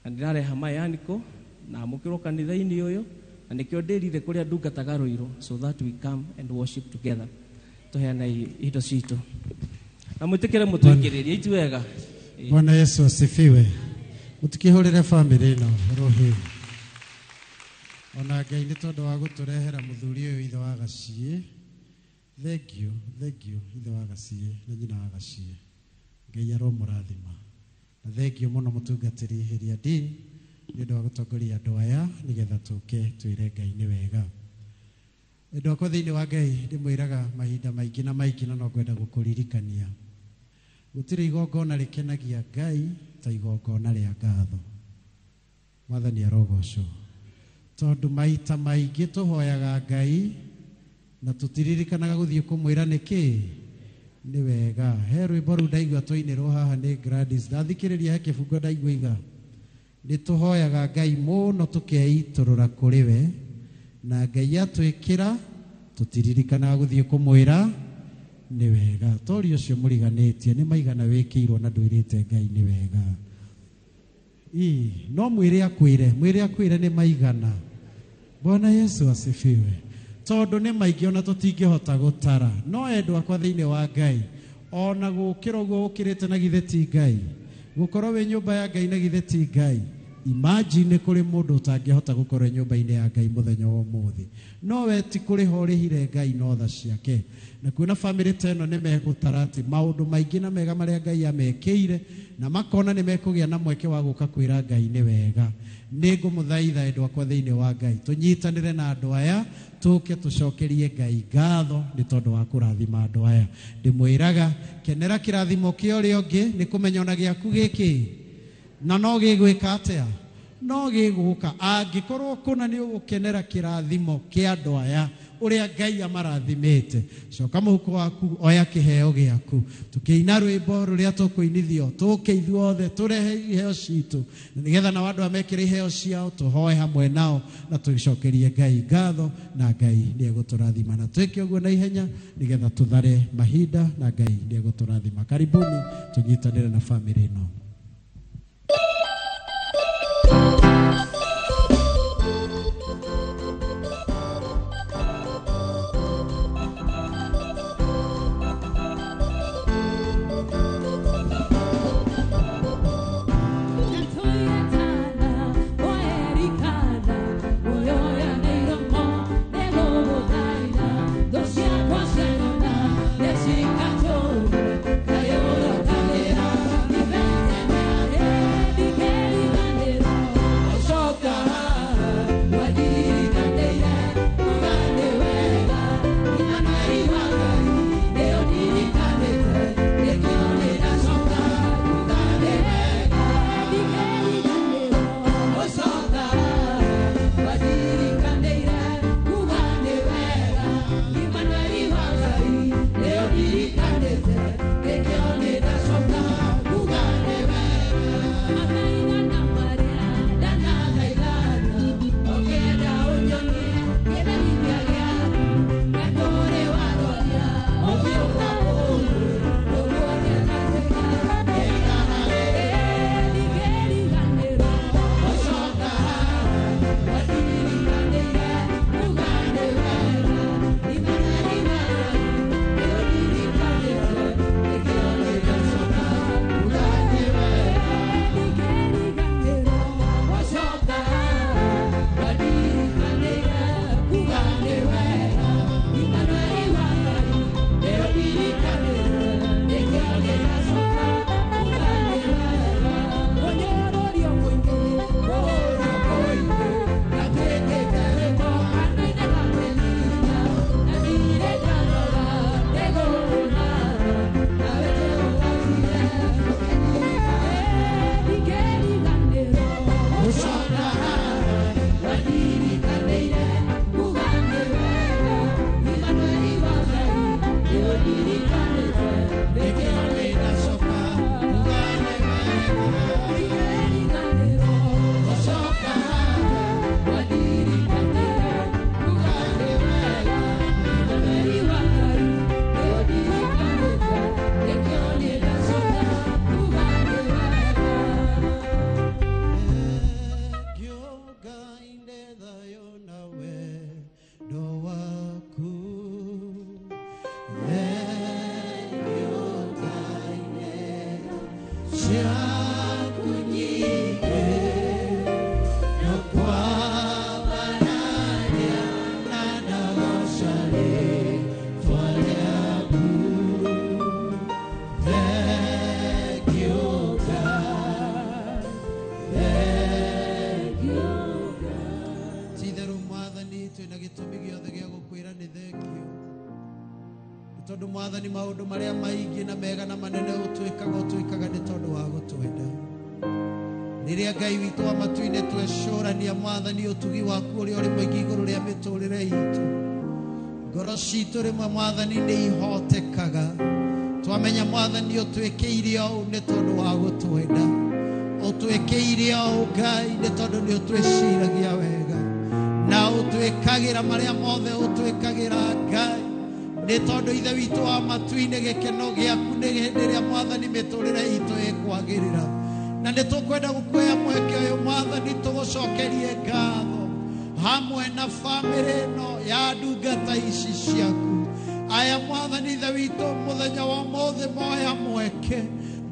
Na ndĩrareha mayaniko Na amũkĩrwo kanitha-inĩ ũyũ na nĩkĩo ndĩrire kũrĩa ndungataga Rũirũ so that we come and worship together. Tũheane indo citũ na mwĩtĩkĩre mũtũingĩrĩrie itu wega. Bwana Yesu asifiwe. Mutikihurire family ĩno rũhĩ. Ona Ngai nĩ tondũ wa gũtũrehera mũthuri ũyũ ithe wa Gaciĩ. Thank you, thank you ithe wa Gaciĩ na nyina wa Gaciĩ. Ngai aromũrathima. Na thank you mũno mũtungatĩri Heria Dean nĩ ũndũ wa gũtongoria andũ aya nĩgetha tũke twĩre Ngai nĩ wega. Endwa akwa thĩinĩ wa Ngai ndĩmwĩraga mahinda maingĩ na maingĩ na no ngwenda gũkũririkania. Gũtirĩ igongona rĩkenagia Ngai ta igongona rĩa ngatho. Mwathani arogocwo. Tondũ maita maingĩ tũhoyaga Ngai na tũtiririkanaga gũthiĩ kũmwĩra nĩkĩ nĩ wega. He rwĩmbo rũu ndaigua twainĩrwo haha nĩ Gladys. Ndathikĩrĩria he kĩbungo ndaigua iga. Nĩ tũhoyaga Ngai mũno tũkeitũrũra kũrĩ we na Ngai atwĩkĩra tũtiririkanaga gũthiĩ kũmwĩra nĩ wega. Tori ũcio mũriganĩtie nĩ maigana wĩkĩirwo na ndwĩrĩte Ngai nĩ wega. Ii, no mwĩre akwĩre, mwĩre akwĩre nĩ maigana. Bwana Yesu asifiwe. Tondũ nĩ maingĩ ona tũtingĩhota gũtara. No endwa akwa thĩinĩ wa Ngai, ona gũkĩra ũguo ũkĩrĩte na githĩ ti Ngai. Gũkorwo wĩ nyũmba ya Ngai na githĩ ti Ngai. Imagine kũrĩ mũndũ ũtangĩhota gũkorwo nyũmba-inĩ ya Ngai mũthenya wa ũmũthĩ. No we ti kũrĩha ũrĩhire Ngai no tha ciake. Na kuona famĩlĩ ta ĩno nĩ megũtara atĩ maũndũ maingĩ na mega marĩa Ngai amekĩire na makona nĩ mekũgĩa na mweke wa gũka kwĩra Ngai nĩ wega. Nĩ ngũmũthaitha endwa akwa thĩinĩ wa Ngai tũnyitanĩre na andũ aya tũke tũcokerie Ngai ngatho nĩ tondũ wa kũrathima andũ aya. Ndĩmwĩraga kenera kĩrathimo kĩa ũrĩa ũngĩ nĩ kũmenya ona gĩaku gĩkĩ na no gĩgwĩka atĩa no gĩgũka angĩkorwo kũna nĩ ũgũkenera kĩrathimo kĩa andũ aya ũrĩa Ngai amarathimĩte. Coka mũhuko waku oya kĩheo gĩaku tũkĩina rwĩmbo rũrĩa tũkũinithio tũke ithuothe tũrehe iheo citũ na nĩgetha nao andũ amekĩre iheo ciao tũhoe hamwe nao na tũcokerie Ngai ngatho na Ngai nĩ egũtũrathima na twĩke ũguo na ihenya nĩgetha tũthare mahinda na Ngai nĩ egũtũrathima. Karibuni tũnyitanĩre na famĩlĩ ĩno. Yes, Mwathani maũndũ marĩa maingĩ na mega na manene ũtwĩkaga nĩ tondũ wa gũtwenda. Rĩrĩa Ngai witũ wa matu-inĩ twecũrania Mwathani ũtugi waku ũrĩa ũrĩ mũingĩ igũrũ rĩa mĩtũrĩre itũ, ngoro citũ rĩmwe Mwathani nĩ ihotekaga. Twamenya Mwathani ũtwĩkĩire ũũ nĩ tondũ wa gũtwenda, ũtwĩkĩire ũũ Ngai nĩ tondũ nĩ ũtwĩciragia wega, na ũtwĩkagĩra marĩa mothe ũtwĩkagĩra Ngai nĩ tondũ Ithe witũ wa matu-inĩ gĩkeno gĩaku nĩ hĩndĩ ĩrĩa Mwathani mĩtũrĩre itũ ĩkwagĩrĩra. Na nĩ tũkwenda gũkuoya mweke ũyũ Mwathani tũgũcokerie ngatho hamwe na bamĩrĩ ĩno ya ndungata ici ciaku. Aya Mwathani Ithe witũ mũthenya wa ũmũthĩ moya mweke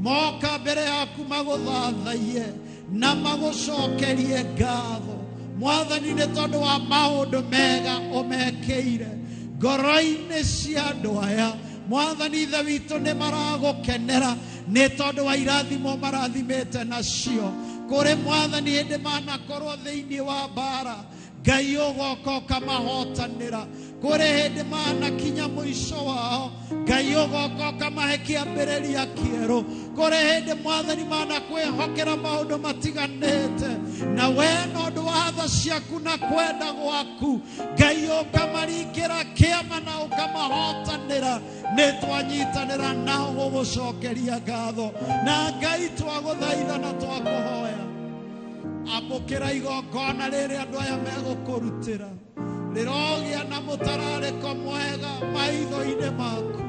moka mbere yaku magũthathaiye na magũcokerie ngatho Mwathani nĩ tondũ wa maũndũ mega ũmekĩire ngoro-inĩ cia andũ aya. Mwathani Ithe witũ nĩ maragũkenera nĩ tondũ wa irathimo marathimĩte nacio. Kũrĩ Mwathani hĩndĩ manakorwo thĩinĩ wa mbara, Ngai ũgoka ũkamahotanĩra. Kũrĩ hĩndĩ manakinya mũico wao, Ngai ũgoka ũkamahe kĩambĩrĩria kĩerũ. Kũrĩ hĩndĩ Mwathani manakwĩhokera maũndũ matiganĩte, na we na ũndũ wa tha ciaku na kwenda gwaku Ngai ũkamaringĩra kĩama na ũkamahotanĩra. Nĩ twanyitanĩra nao gũgũcokeria ngatho, na Ngai twagũthaitha na twakũhoya amũkĩra igongona rĩrĩ andũ aya megũkũrutĩra, rĩrogĩa na mũtararĩko mwega maitho-inĩ maku,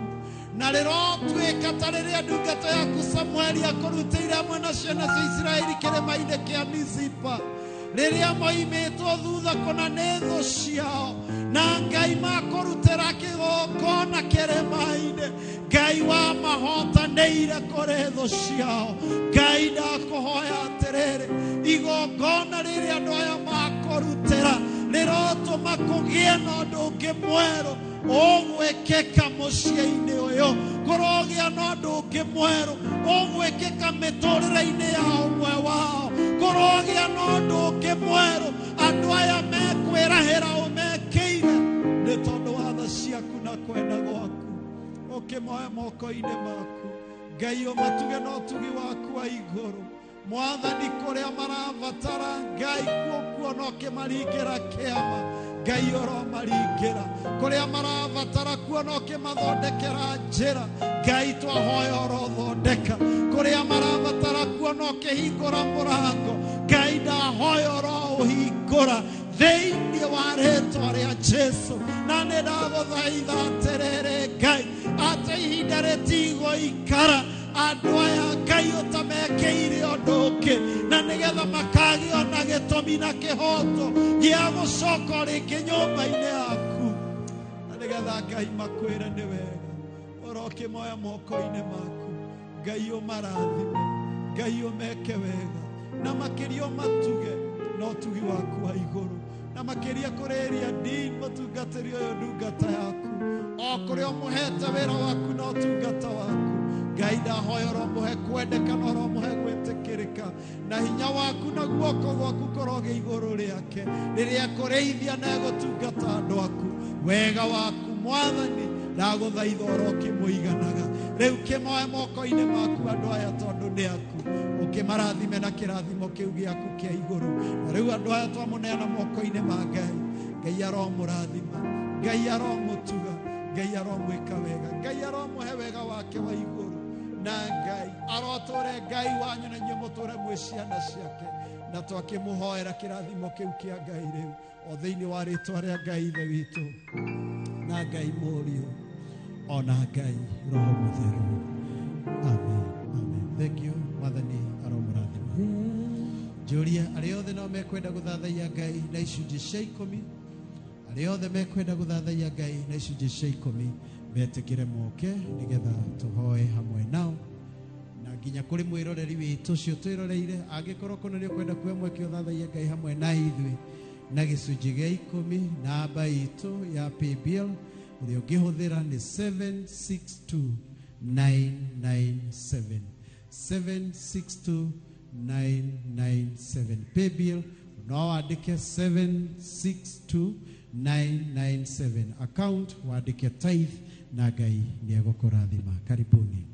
na rĩrotuĩka ta rĩrĩa ndungata yaku Samueli akũrutĩire hamwe na ciana cia Isiraeli kĩrĩma-inĩ kĩa Mizipa, rĩrĩa moimĩtwo thutha kũna nĩ thũ ciao, na Ngai makũrutĩra kĩgongona kĩrĩma-inĩ. Ngai wamahotanĩire kũrĩ thũ ciao. Ngai ndakũhoya atĩrĩrĩ, igongona rĩrĩa andũ aya makũrutĩra rĩrotũma kũgĩe na ũndũ ũngĩ mwerũ ũgwĩkĩka mũciĩ-inĩ ũyũ, kũrogĩa na ũndũ ũngĩ mwerũ ũgwĩkĩka mĩtũrĩre-inĩ ya ũmwe wao, kũrogĩa na ũndũ ũngĩ mwerũ andũ aya mekwĩrahĩra ũmekĩire nĩ tondũ wa tha ciaku na kwenda gwaku. Ũkĩmoe moko-inĩ maku Ngai, ũmatuge na ũtugi waku wa igũrũ. Mwathani kũrĩa marabatara Ngai kuo no kĩmaringĩra kĩama, Ngai ũromaringĩra. Kũrĩa marabatara kuo no kĩmathondekera njĩra, Ngai twahoya ũrothondeka. Kũrĩa marabatara kuo no kĩhingũra mũrango, Ngai ndahoya ũroũhingũra thĩinĩ wa rĩtwa rĩa Jesu. Na nĩ ndagũthaitha atĩrĩrĩ Ngai, atĩ ihinda rĩtigũikara andũ aya Ngai ũtamekĩire ũndũ ũngĩ, na nĩgetha makagĩa na gĩtũmi na kĩhoto gĩa gũcoka rĩngĩ nyũmba-inĩ yaku, na nĩgetha Ngai makwĩre nĩ wega. Ũrokĩmoya moko-inĩ maku Ngai, ũmarathime Ngai, ũmeke wega, na makĩria ũmatuge na ũtugi waku wa igũrũ, na makĩria kũrĩria Dean mũtungatĩri ũyũ ndungata yaku, o kũrĩa ũmũhete wĩra waku na ũtungata waku. Ngai ndahoya ũromũhe kwendeka na ũromũhe gwĩtĩkĩrĩka, na hinya waku na guoko gwaku kũrogĩa igũrũ rĩake rĩrĩa ekũrĩithia na egũtungata andũ aku. Wega waku Mwathani ndagũthaitha ũrokĩmũiganaga. Rĩu kĩmoe moko-inĩ maku andũ aya tondũ nĩ aku, ũkĩmarathime na kĩrathimo kĩu gĩaku kĩa igũrũ. Na rĩu andũ aya twamũneana moko-inĩ ma Ngai, Ngai aromũrathima, Ngai aromũtuga, Ngai aromwĩka wega, Ngai aromũhe wega wake wa igũrũ, na Ngai arotũre Ngai wanyu na inyuĩ mũtũre mwĩ ciana ciake. Na twakĩmũhoera kĩrathimo kĩu kĩa Ngai rĩu o thĩinĩ wa rĩtwa rĩa Ngai Ithe witũ na Ngai Mũriũ ona Ngai Roho Mũtheru. Amen, amen. Thank you. Mwathani aromũrathima. Njũria arĩa othe nao mekwenda gũthathaiya Ngai na icunjĩ cia ikũmi, arĩa othe mekwenda gũthathaiya Ngai na icunjĩ cia ikũmi metĩkĩre moke nĩgetha tũhoe hamwe nao, na nginya kũrĩ mwĩroreri witũ ũcio twĩroreire, angĩkorwo kũna nĩ ũkwenda kuoya mweke ũthathaiye Ngai hamwe na ithuĩ na gĩcunjĩ gĩa ikũmi, namba itũ ya paybill ũrĩa ũngĩhũthĩra nĩ 762997, 762997 paybill. No wandĩke 762 997 account wandĩke tithe na Ngai nĩ egũkũrathima. Karibuni.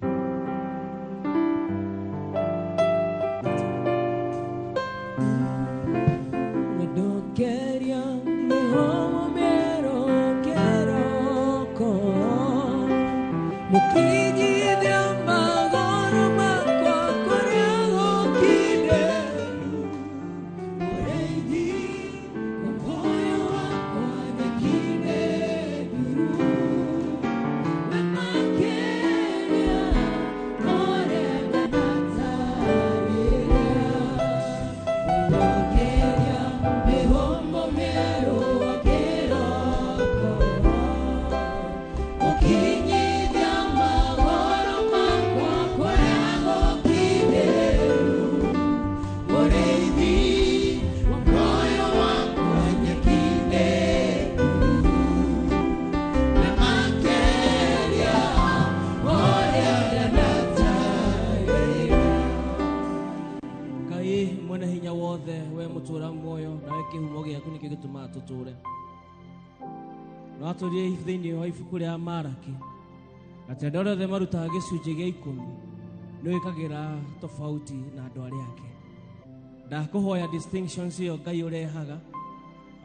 Atũrie thĩinĩ wa ibuku rĩa Maraki atĩ andũ arĩa othe marutaga gĩcunjĩ gĩa 10 nĩ wĩkagĩra tofauti na andũ arĩa angĩ. Ndakũhoya distinctions ĩyo Ngai ũrehaga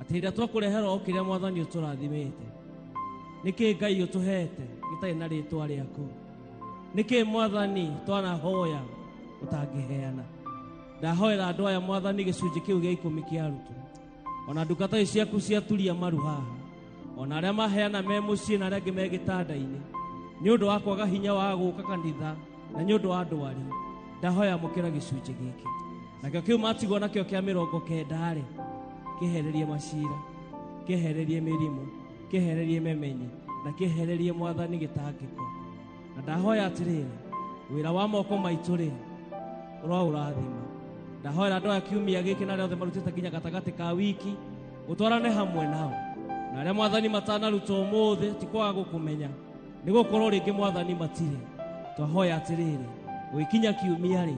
atĩ hĩndĩ ĩrĩa twakũrehera o kĩrĩa Mwathani ũtũrathimĩte, nĩkĩ Ngai ũtũhete gĩtarĩ na rĩtwa rĩaku? Nĩkĩ Mwathani twanahoya ũtangĩheana? Ndahoera andũ aya Mwathani gĩcunjĩ kĩu gĩa 10 kĩa arutwo ona ndungata ici ciaku ciaturia maru haha ona arĩa maheana me mũciĩ na arĩa angĩ me gĩtanda-inĩ nĩ ũndũ wa kwaga hinya wa gũka kanitha na nĩ ũndũ wa ndwari, ndahoya amũkĩra gĩcunjĩ gĩkĩ nakĩo kĩu matigwo nakĩo kĩa 90 rĩ kĩhererie macira, kĩhererie mĩrimũ, kĩhererie memenyi na kĩhererie Mwathani gĩtangĩko. Na ndahoya atĩrĩrĩ, wĩra wa moko maitũ rĩ ũroũrathima. Ndahoera andũ aya kiumia gĩkĩ na arĩa othe marutĩte nginya gatagatĩ ka wiki ũtwarane hamwe nao na arĩa Mwathani matanaruta ũmũthĩ ti kwaga gũkũmenya nĩ gũkorwo rĩngĩ Mwathani matirĩ. Twahoya atĩrĩrĩ, gũgĩkinya kiumia rĩ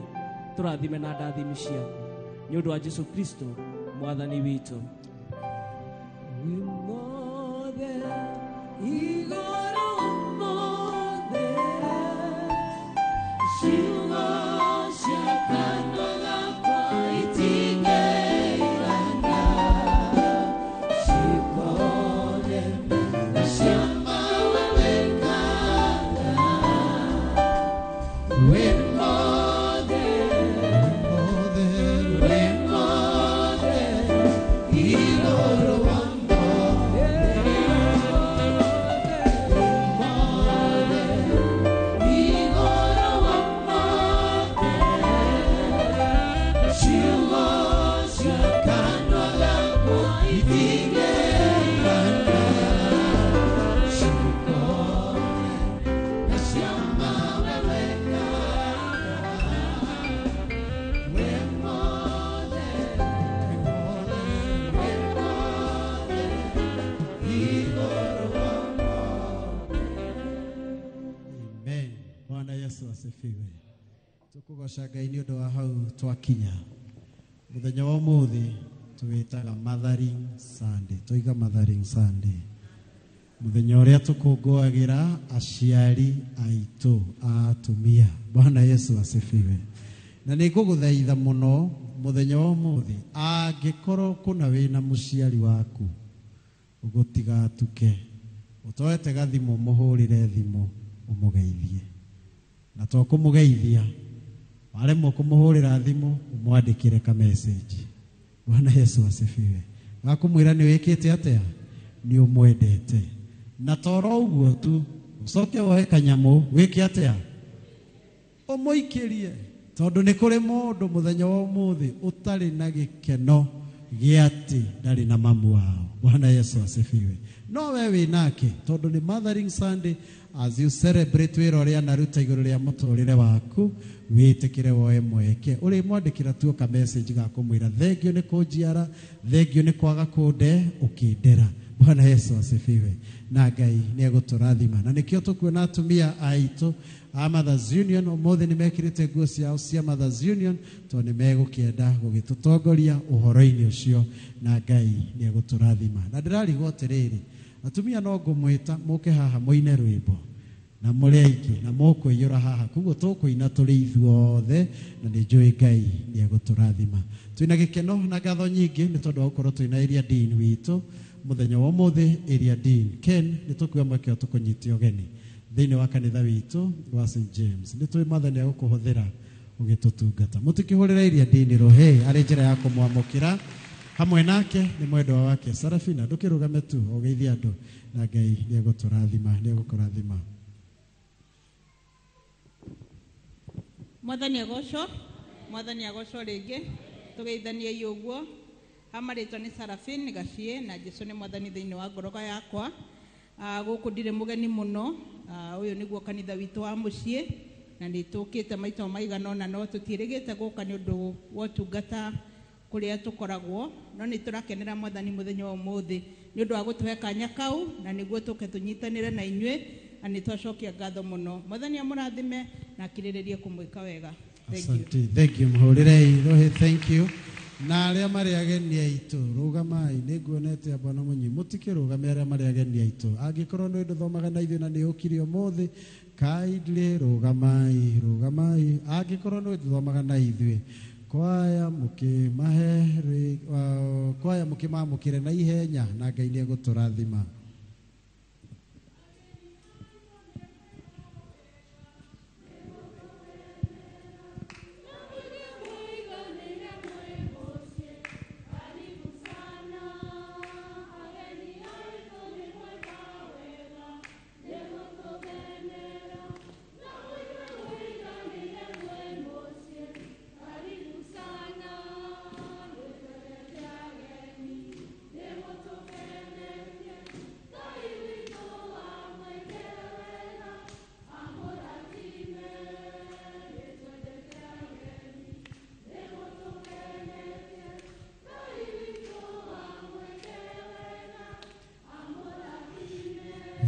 tũrathime na ndathimi ciaku nĩ ũndũ wa Jesu Kristo Mwathani witũ. Asifiwe. Tukugoca Ngai nĩ ũndũ wa hau twakinya. Mũthenya wa ũmũthĩ tũwĩtaga Mothering Sunday. Tũiga Mothering Sunday. Mũthenya ũrĩa tũkũngũagĩra aciari aitũ a atumia. Bwana Yesu asifiwe. Na nĩ ngũgũthaitha mũno mũthenya wa ũmũthĩ angĩkorwo kũna wĩna mũciari waku ũgũtigatuke ũtoete gathimũ mũhũrĩre thimũ ũmũgeithie. Na to kũmũgeithia waremwo kũmũhũrĩra thimũ ũmwandĩkĩre ka message. Bwana Yesu asifiwe. Gakumwĩra nĩ wĩkĩte atĩa, nĩ ũmwendete. Na toro ũguo tu ũcoke woe kanyamũ wĩke atĩa, ũmũikĩrie, tondũ nĩ kũrĩ mũndũ mũthenya wa ũmũthĩ ũtarĩ na gĩkeno gĩa atĩ ndarĩ na mamu wao. Bwana Yesu asifiwe. No we wĩ nake tondũ nĩ Mothering Sunday. As you celebrate wĩra ũrĩa anaruta igũrũ rĩa mũtũrĩre waku, wĩtĩkĩre woe mweke ũrĩmwandĩkĩra tu ka message ga kũmwĩra thengio nĩ kũnjiara, thengio nĩ kwaga kũnde ũkĩndera. Bwana Yesu asifiwe. Na Ngai nĩ egũtũrathima. Na nĩkĩo tũkuona atumia aitũ A Mothers Union ũmũthĩ nĩ mekĩrĩte nguo ciao cia Mothers Union tondũ nĩ megũkĩenda gũgĩtũtongoria ũhoro-inĩ ũcio na Ngai nĩ egũtũrathima. Na ndĩrarigwo atĩrĩrĩ, atumia no ngũmwĩta mũke haha mũine rwĩmbo na mũrĩ aingĩ na mũkũiyũra haha, koguo tũkũina tũrĩ ithuothe na nĩ njũĩ Ngai nĩ egũtũrathima. Twĩna gĩkeno na ngatho nyingĩ nĩ tondũ wa gũkorwo twĩna Area Dean witũ mũthenya wa ũmũthĩ. Area Dean Ken, nĩ tũkuoya mweke ũyũ tũkũnyite ũgeni thĩinĩ wa kanitha witũ wa St James. Nĩ tũĩ Mwathani agũkũhũthĩra ũgĩtũtungata. Mũtikĩhũrĩre Area Dean rũhĩ arĩ njĩra ya kũmwamũkĩra. Hamwe nake nĩ mwendwa wake Sarafina. Ndũkĩrũgame tu ũgeithie andũ na Ngai nĩ egũtũrathima, nĩ egũkũrathima. Mwathani agocwo, Mwathani agocwo rĩngĩ. Tũgeithaniei ũguo. Hamarĩtwa nĩ Sarafin Gaciĩ na Jesu nĩ Mwathani thĩinĩ wa ngoro yakwa. Gũkũ ndirĩ mũgeni mũno. Ũyũ nĩguo kanitha witũ wa mũciĩ na nĩ tũkĩte maita maigana ũna, no tũtiĩrĩgĩte gũka nĩ ũndũ wa ũtungata kũrĩa tũkoragwo, no nĩ tũrakenera Mwathani mũthenya wa ũmũthĩ nĩ ũndũ wa gũtũhe kanya kau na nĩguo tũke tũnyitanĩre na inyuĩ, na nĩ twacokia ngatho mũno. Mwathani amũrathime na akirĩrĩrie kũmwĩka wega. Thank you. Asante. Thank you. Mũhũrĩrei rũhĩ. Thank you. Na arĩa marĩ ageni aitũ, rũgamai. Nĩ nguonete bwana Mũnyi, mũtikĩrũgame arĩa marĩ ageni aitũ. Angĩkorwo nĩ ndũthomaga na ithuĩ na nĩ ũkire ũmũthĩ, kindly rũgamai, rũgamai. Angĩkorwo nĩ ndũthomaga na ithuĩ, kwaya mũkĩmahe, kwaya mũkĩmamũkĩre na ihenya na Ngai nĩ egũtũrathima.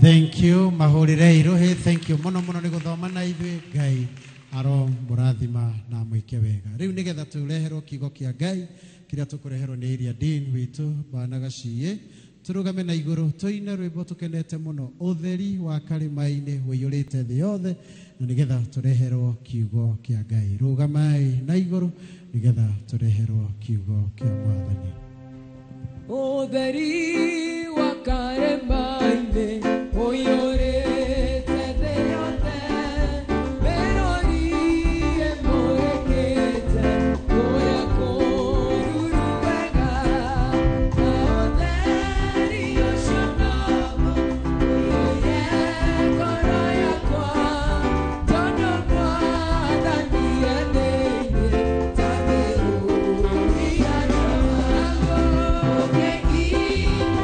Thank you. Mahũrĩrei rũhĩ. Thank you mũno mũno nĩ gũthoma na ithuĩ. Ngai aro mũrathima na mwĩke wega. Rĩu nĩgetha tũreherwo kiugo kĩa Ngai kĩrĩa tũkũreherwo nĩ Area Dean witũ Bwana Gaciĩ, tũrũgame na igũrũ tũine rwĩmbo tũkenete mũno, ũtheri wa karĩma-inĩ ũiyũrĩte thĩ yothe, na nĩgetha tũreherwo kiugo kĩa Ngai. Rũgamai na igũrũ nĩgetha tũreherwo kiugo kĩa Mwathani. Ũtheri wa karĩma-inĩ ũiyũrĩte thĩ yothe, mĩrũri ĩmũrĩkĩte kũrĩa kũruru wega, na ũtheri ũcio noguo ũiyũire ngoro yakwa, tondũ Mwathani e thĩinĩ ta mĩrũri ya riũa. Ũkĩnginya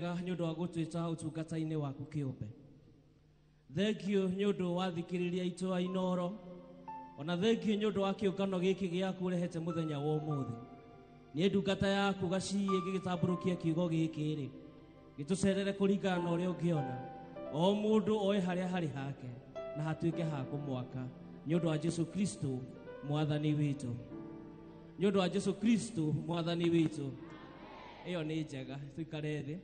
mwega nĩ ũndũ wa gũtwĩta ũtungata-inĩ waku kĩũmbe. Thengiũ nĩ ũndũ wa thikĩrĩria aitũ a Inooro, ona thengiũ nĩ ũndũ wa kĩũngano gĩkĩ gĩaku ũrehete mũthenya wa ũmũthĩ. Niĩ ndungata yaku Gaciĩ ngĩgĩtambũrũkia kiugo gĩkĩ rĩ, gĩtũcerere kũringana na ũrĩa ũngĩona. O mũndũ oe harĩa harĩ hake na hatuĩke ha kũmwaka nĩ ũndũ wa Jesu Kristo mwathani witũ. Nĩ ũndũ wa Jesu Kristo mwathani witũ. Ĩyo nĩ njega, tũikare thĩ.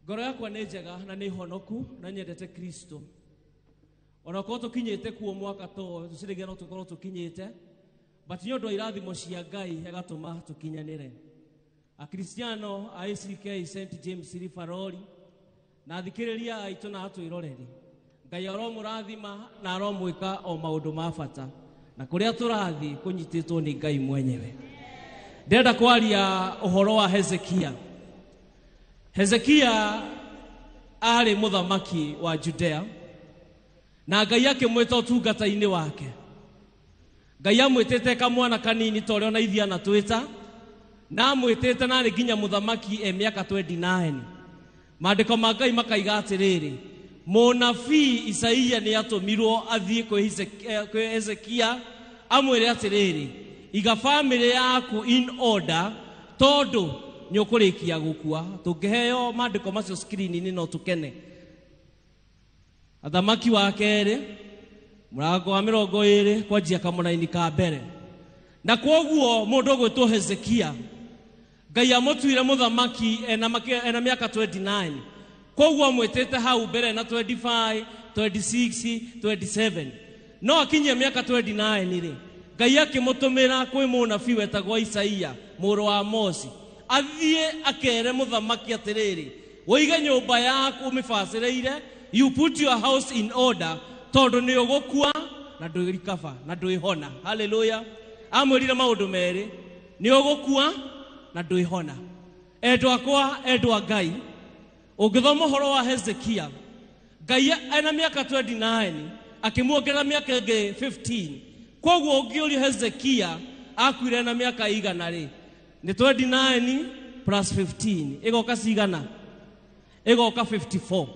Ngoro yakwa nĩ njega na nĩ honoku na nyendete Kristo. Ona korwo tũkinyĩte kuo mwaka ta ũyũ, tũciragia no tũkorwo tũkinyĩte, but nĩ ũndũ wa irathimo cia Ngai agatũma tũkinyanĩre. Akristiano a ACK St James Rifaroli na athikĩrĩria aitũ na atwĩroreri, Ngai aromũrathima na aromwĩka o maũndũ ma bata, na kũrĩa tũrathiĩ kũnyitĩtwo nĩ Ngai mwenyewe. Ndĩrenda kwaria ũhoro wa Hezekia. Hezekia arĩ mũthamaki wa Judea na Ngai akĩmwĩta ũtungata-inĩ wake. Ngai amwĩtĩte kamwana kanini ta ũrĩa ona ithuĩ anatwĩta, na amwĩtĩte na arĩ nginya mũthamaki e mĩaka 29. Maandĩko ma Ngai makaiga atĩrĩrĩ, mũnabii Isaia nĩ atũmirwo athiĩ kwĩ Hezekia amwĩre atĩrĩrĩ, iga bamĩrĩ yaku in order tondũ nĩ ũkũrĩkia gũkua. Tũngĩheo maandĩko macio screen-inĩ no tũkene. Athamaki wa kerĩ mũrango wa 20 kwanjia kamũraini ka mbere. Na kwoguo mũndũ ũgwĩtwo Hezekia Ngai amũtuire mũthamaki ena mĩaka 29. Kwoguo amwĩtĩte hau mbere na 25, 26, 27. No akinyie mĩaka 29 rĩ, Ngai akĩmũtũmĩra kwĩ mũnabii wetagwo Isaia mũrũ wa Amosi athiĩ akere mũthamaki atĩrĩrĩ, ũige nyũmba yaku ũmĩbacĩrĩire, you put your house in order tondũ nĩ ũgũkua na ndwĩrikaba na ndwĩhona. Hallelujah. Amwĩrire maũndũ merĩ, nĩ ũgũkua na ndwĩhona. Endwa akwa, endwa Ngai, ũngĩthoma ũhoro wa Hezekia, Ngai ena mĩaka 29 akĩmuongerera mĩaka ĩngĩ 15. Kwoguo ũngĩũria Hezekia akuire na mĩaka igana rĩ, nĩ 29 plus 15 ĩgoka cigana? Ĩgoka 54.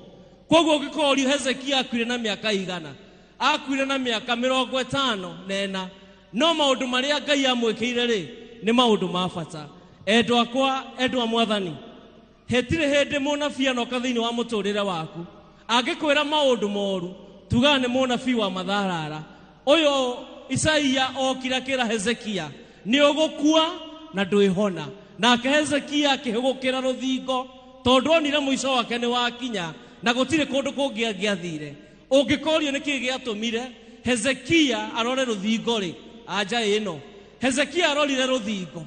Kwoguo ũngĩkorio Hezekia akuire na mĩaka igana, akuire na mĩaka 54. No maũndũ marĩa Ngai amwĩkĩire rĩ, nĩ maũndũ ma bata. Endwa akwa, endwa mwathani, hetirĩ hĩndĩ mũnabii anoka thĩinĩ wa mũtũrĩre waku angĩkwĩra maũndũ moru, tugaga nĩ mũnabii wa matharara. Ũyũ Isaia okire akĩra Hezekia nĩ ũgũkua na ndwĩhona. Nake Hezekia akĩhũgũkĩra rũthingo tondũ onire mũico wake nĩ wakinya na gũtirĩ kũndũ kũngĩ angĩathire. Ũngĩkorio nĩkĩ gĩatũmire Hezekia arore rũthingo rĩ, anja ĩno, Hezekia arorire rũthingo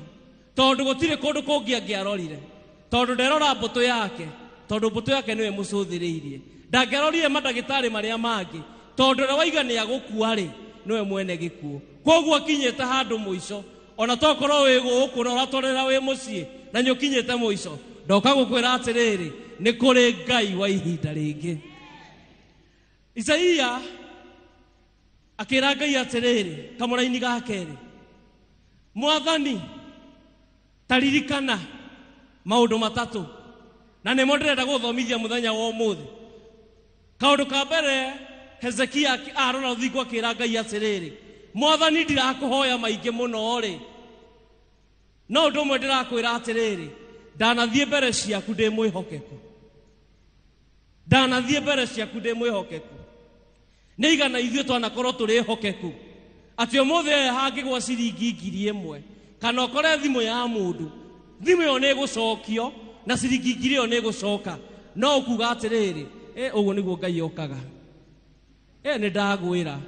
tondũ gũtirĩ kũndũ kũngĩ angĩarorire, tondũ nderora mbũtũ yake, tondũ mbũtũ yake nĩwe mũcũthĩrĩirie. Ndangĩarorire mandagĩtarĩ marĩa mangĩ, tondũ ũrĩa waiga nĩ agũkua rĩ, nĩwe mwene gĩkuũ. Kwoguo akinyĩte handũ mũico, ona tokorwo wĩ gũkũ na ũratwarĩra wĩ mũciĩ na nĩ ũkinyĩte mũico, ndoka gũkwĩra atĩrĩrĩ, nĩ kũrĩ Ngai wa ihinda rĩngĩ. Isaia akĩra Ngai atĩrĩrĩ, kamũraini ga kerĩ, Mwathani, taririkana maũndũ matatũ na nĩmo ndĩrenda gũthomithia mũthenya wa ũmũthĩ. Kaũndũ ka mbere, Hezekia arora rũthingo akĩra Ngai atĩrĩrĩ, Mwathani, ndirakũhoya maingĩ mũno rĩ, no ũndũ ũmwe ndĩrakwĩra atĩrĩrĩ, ndanathiĩ mbere ciaku ndĩ mwĩhokeku, ndanathiĩ mbere ciaku ndĩ mwĩhokeku. Nĩ igana ithuĩ twanakorwo tũrĩ ehokeku atĩ ũmũthĩ hangĩgwa ciringi 1000 kana ũkore thimũ ya mũndũ, thimũ ĩyo nĩ ĩgũcokio na ciringi 1000 ĩyo nĩ ĩgũcoka, no ũkuga atĩrĩrĩ, ũguo nĩguo Ngai okaga. Nĩ ndagwĩra,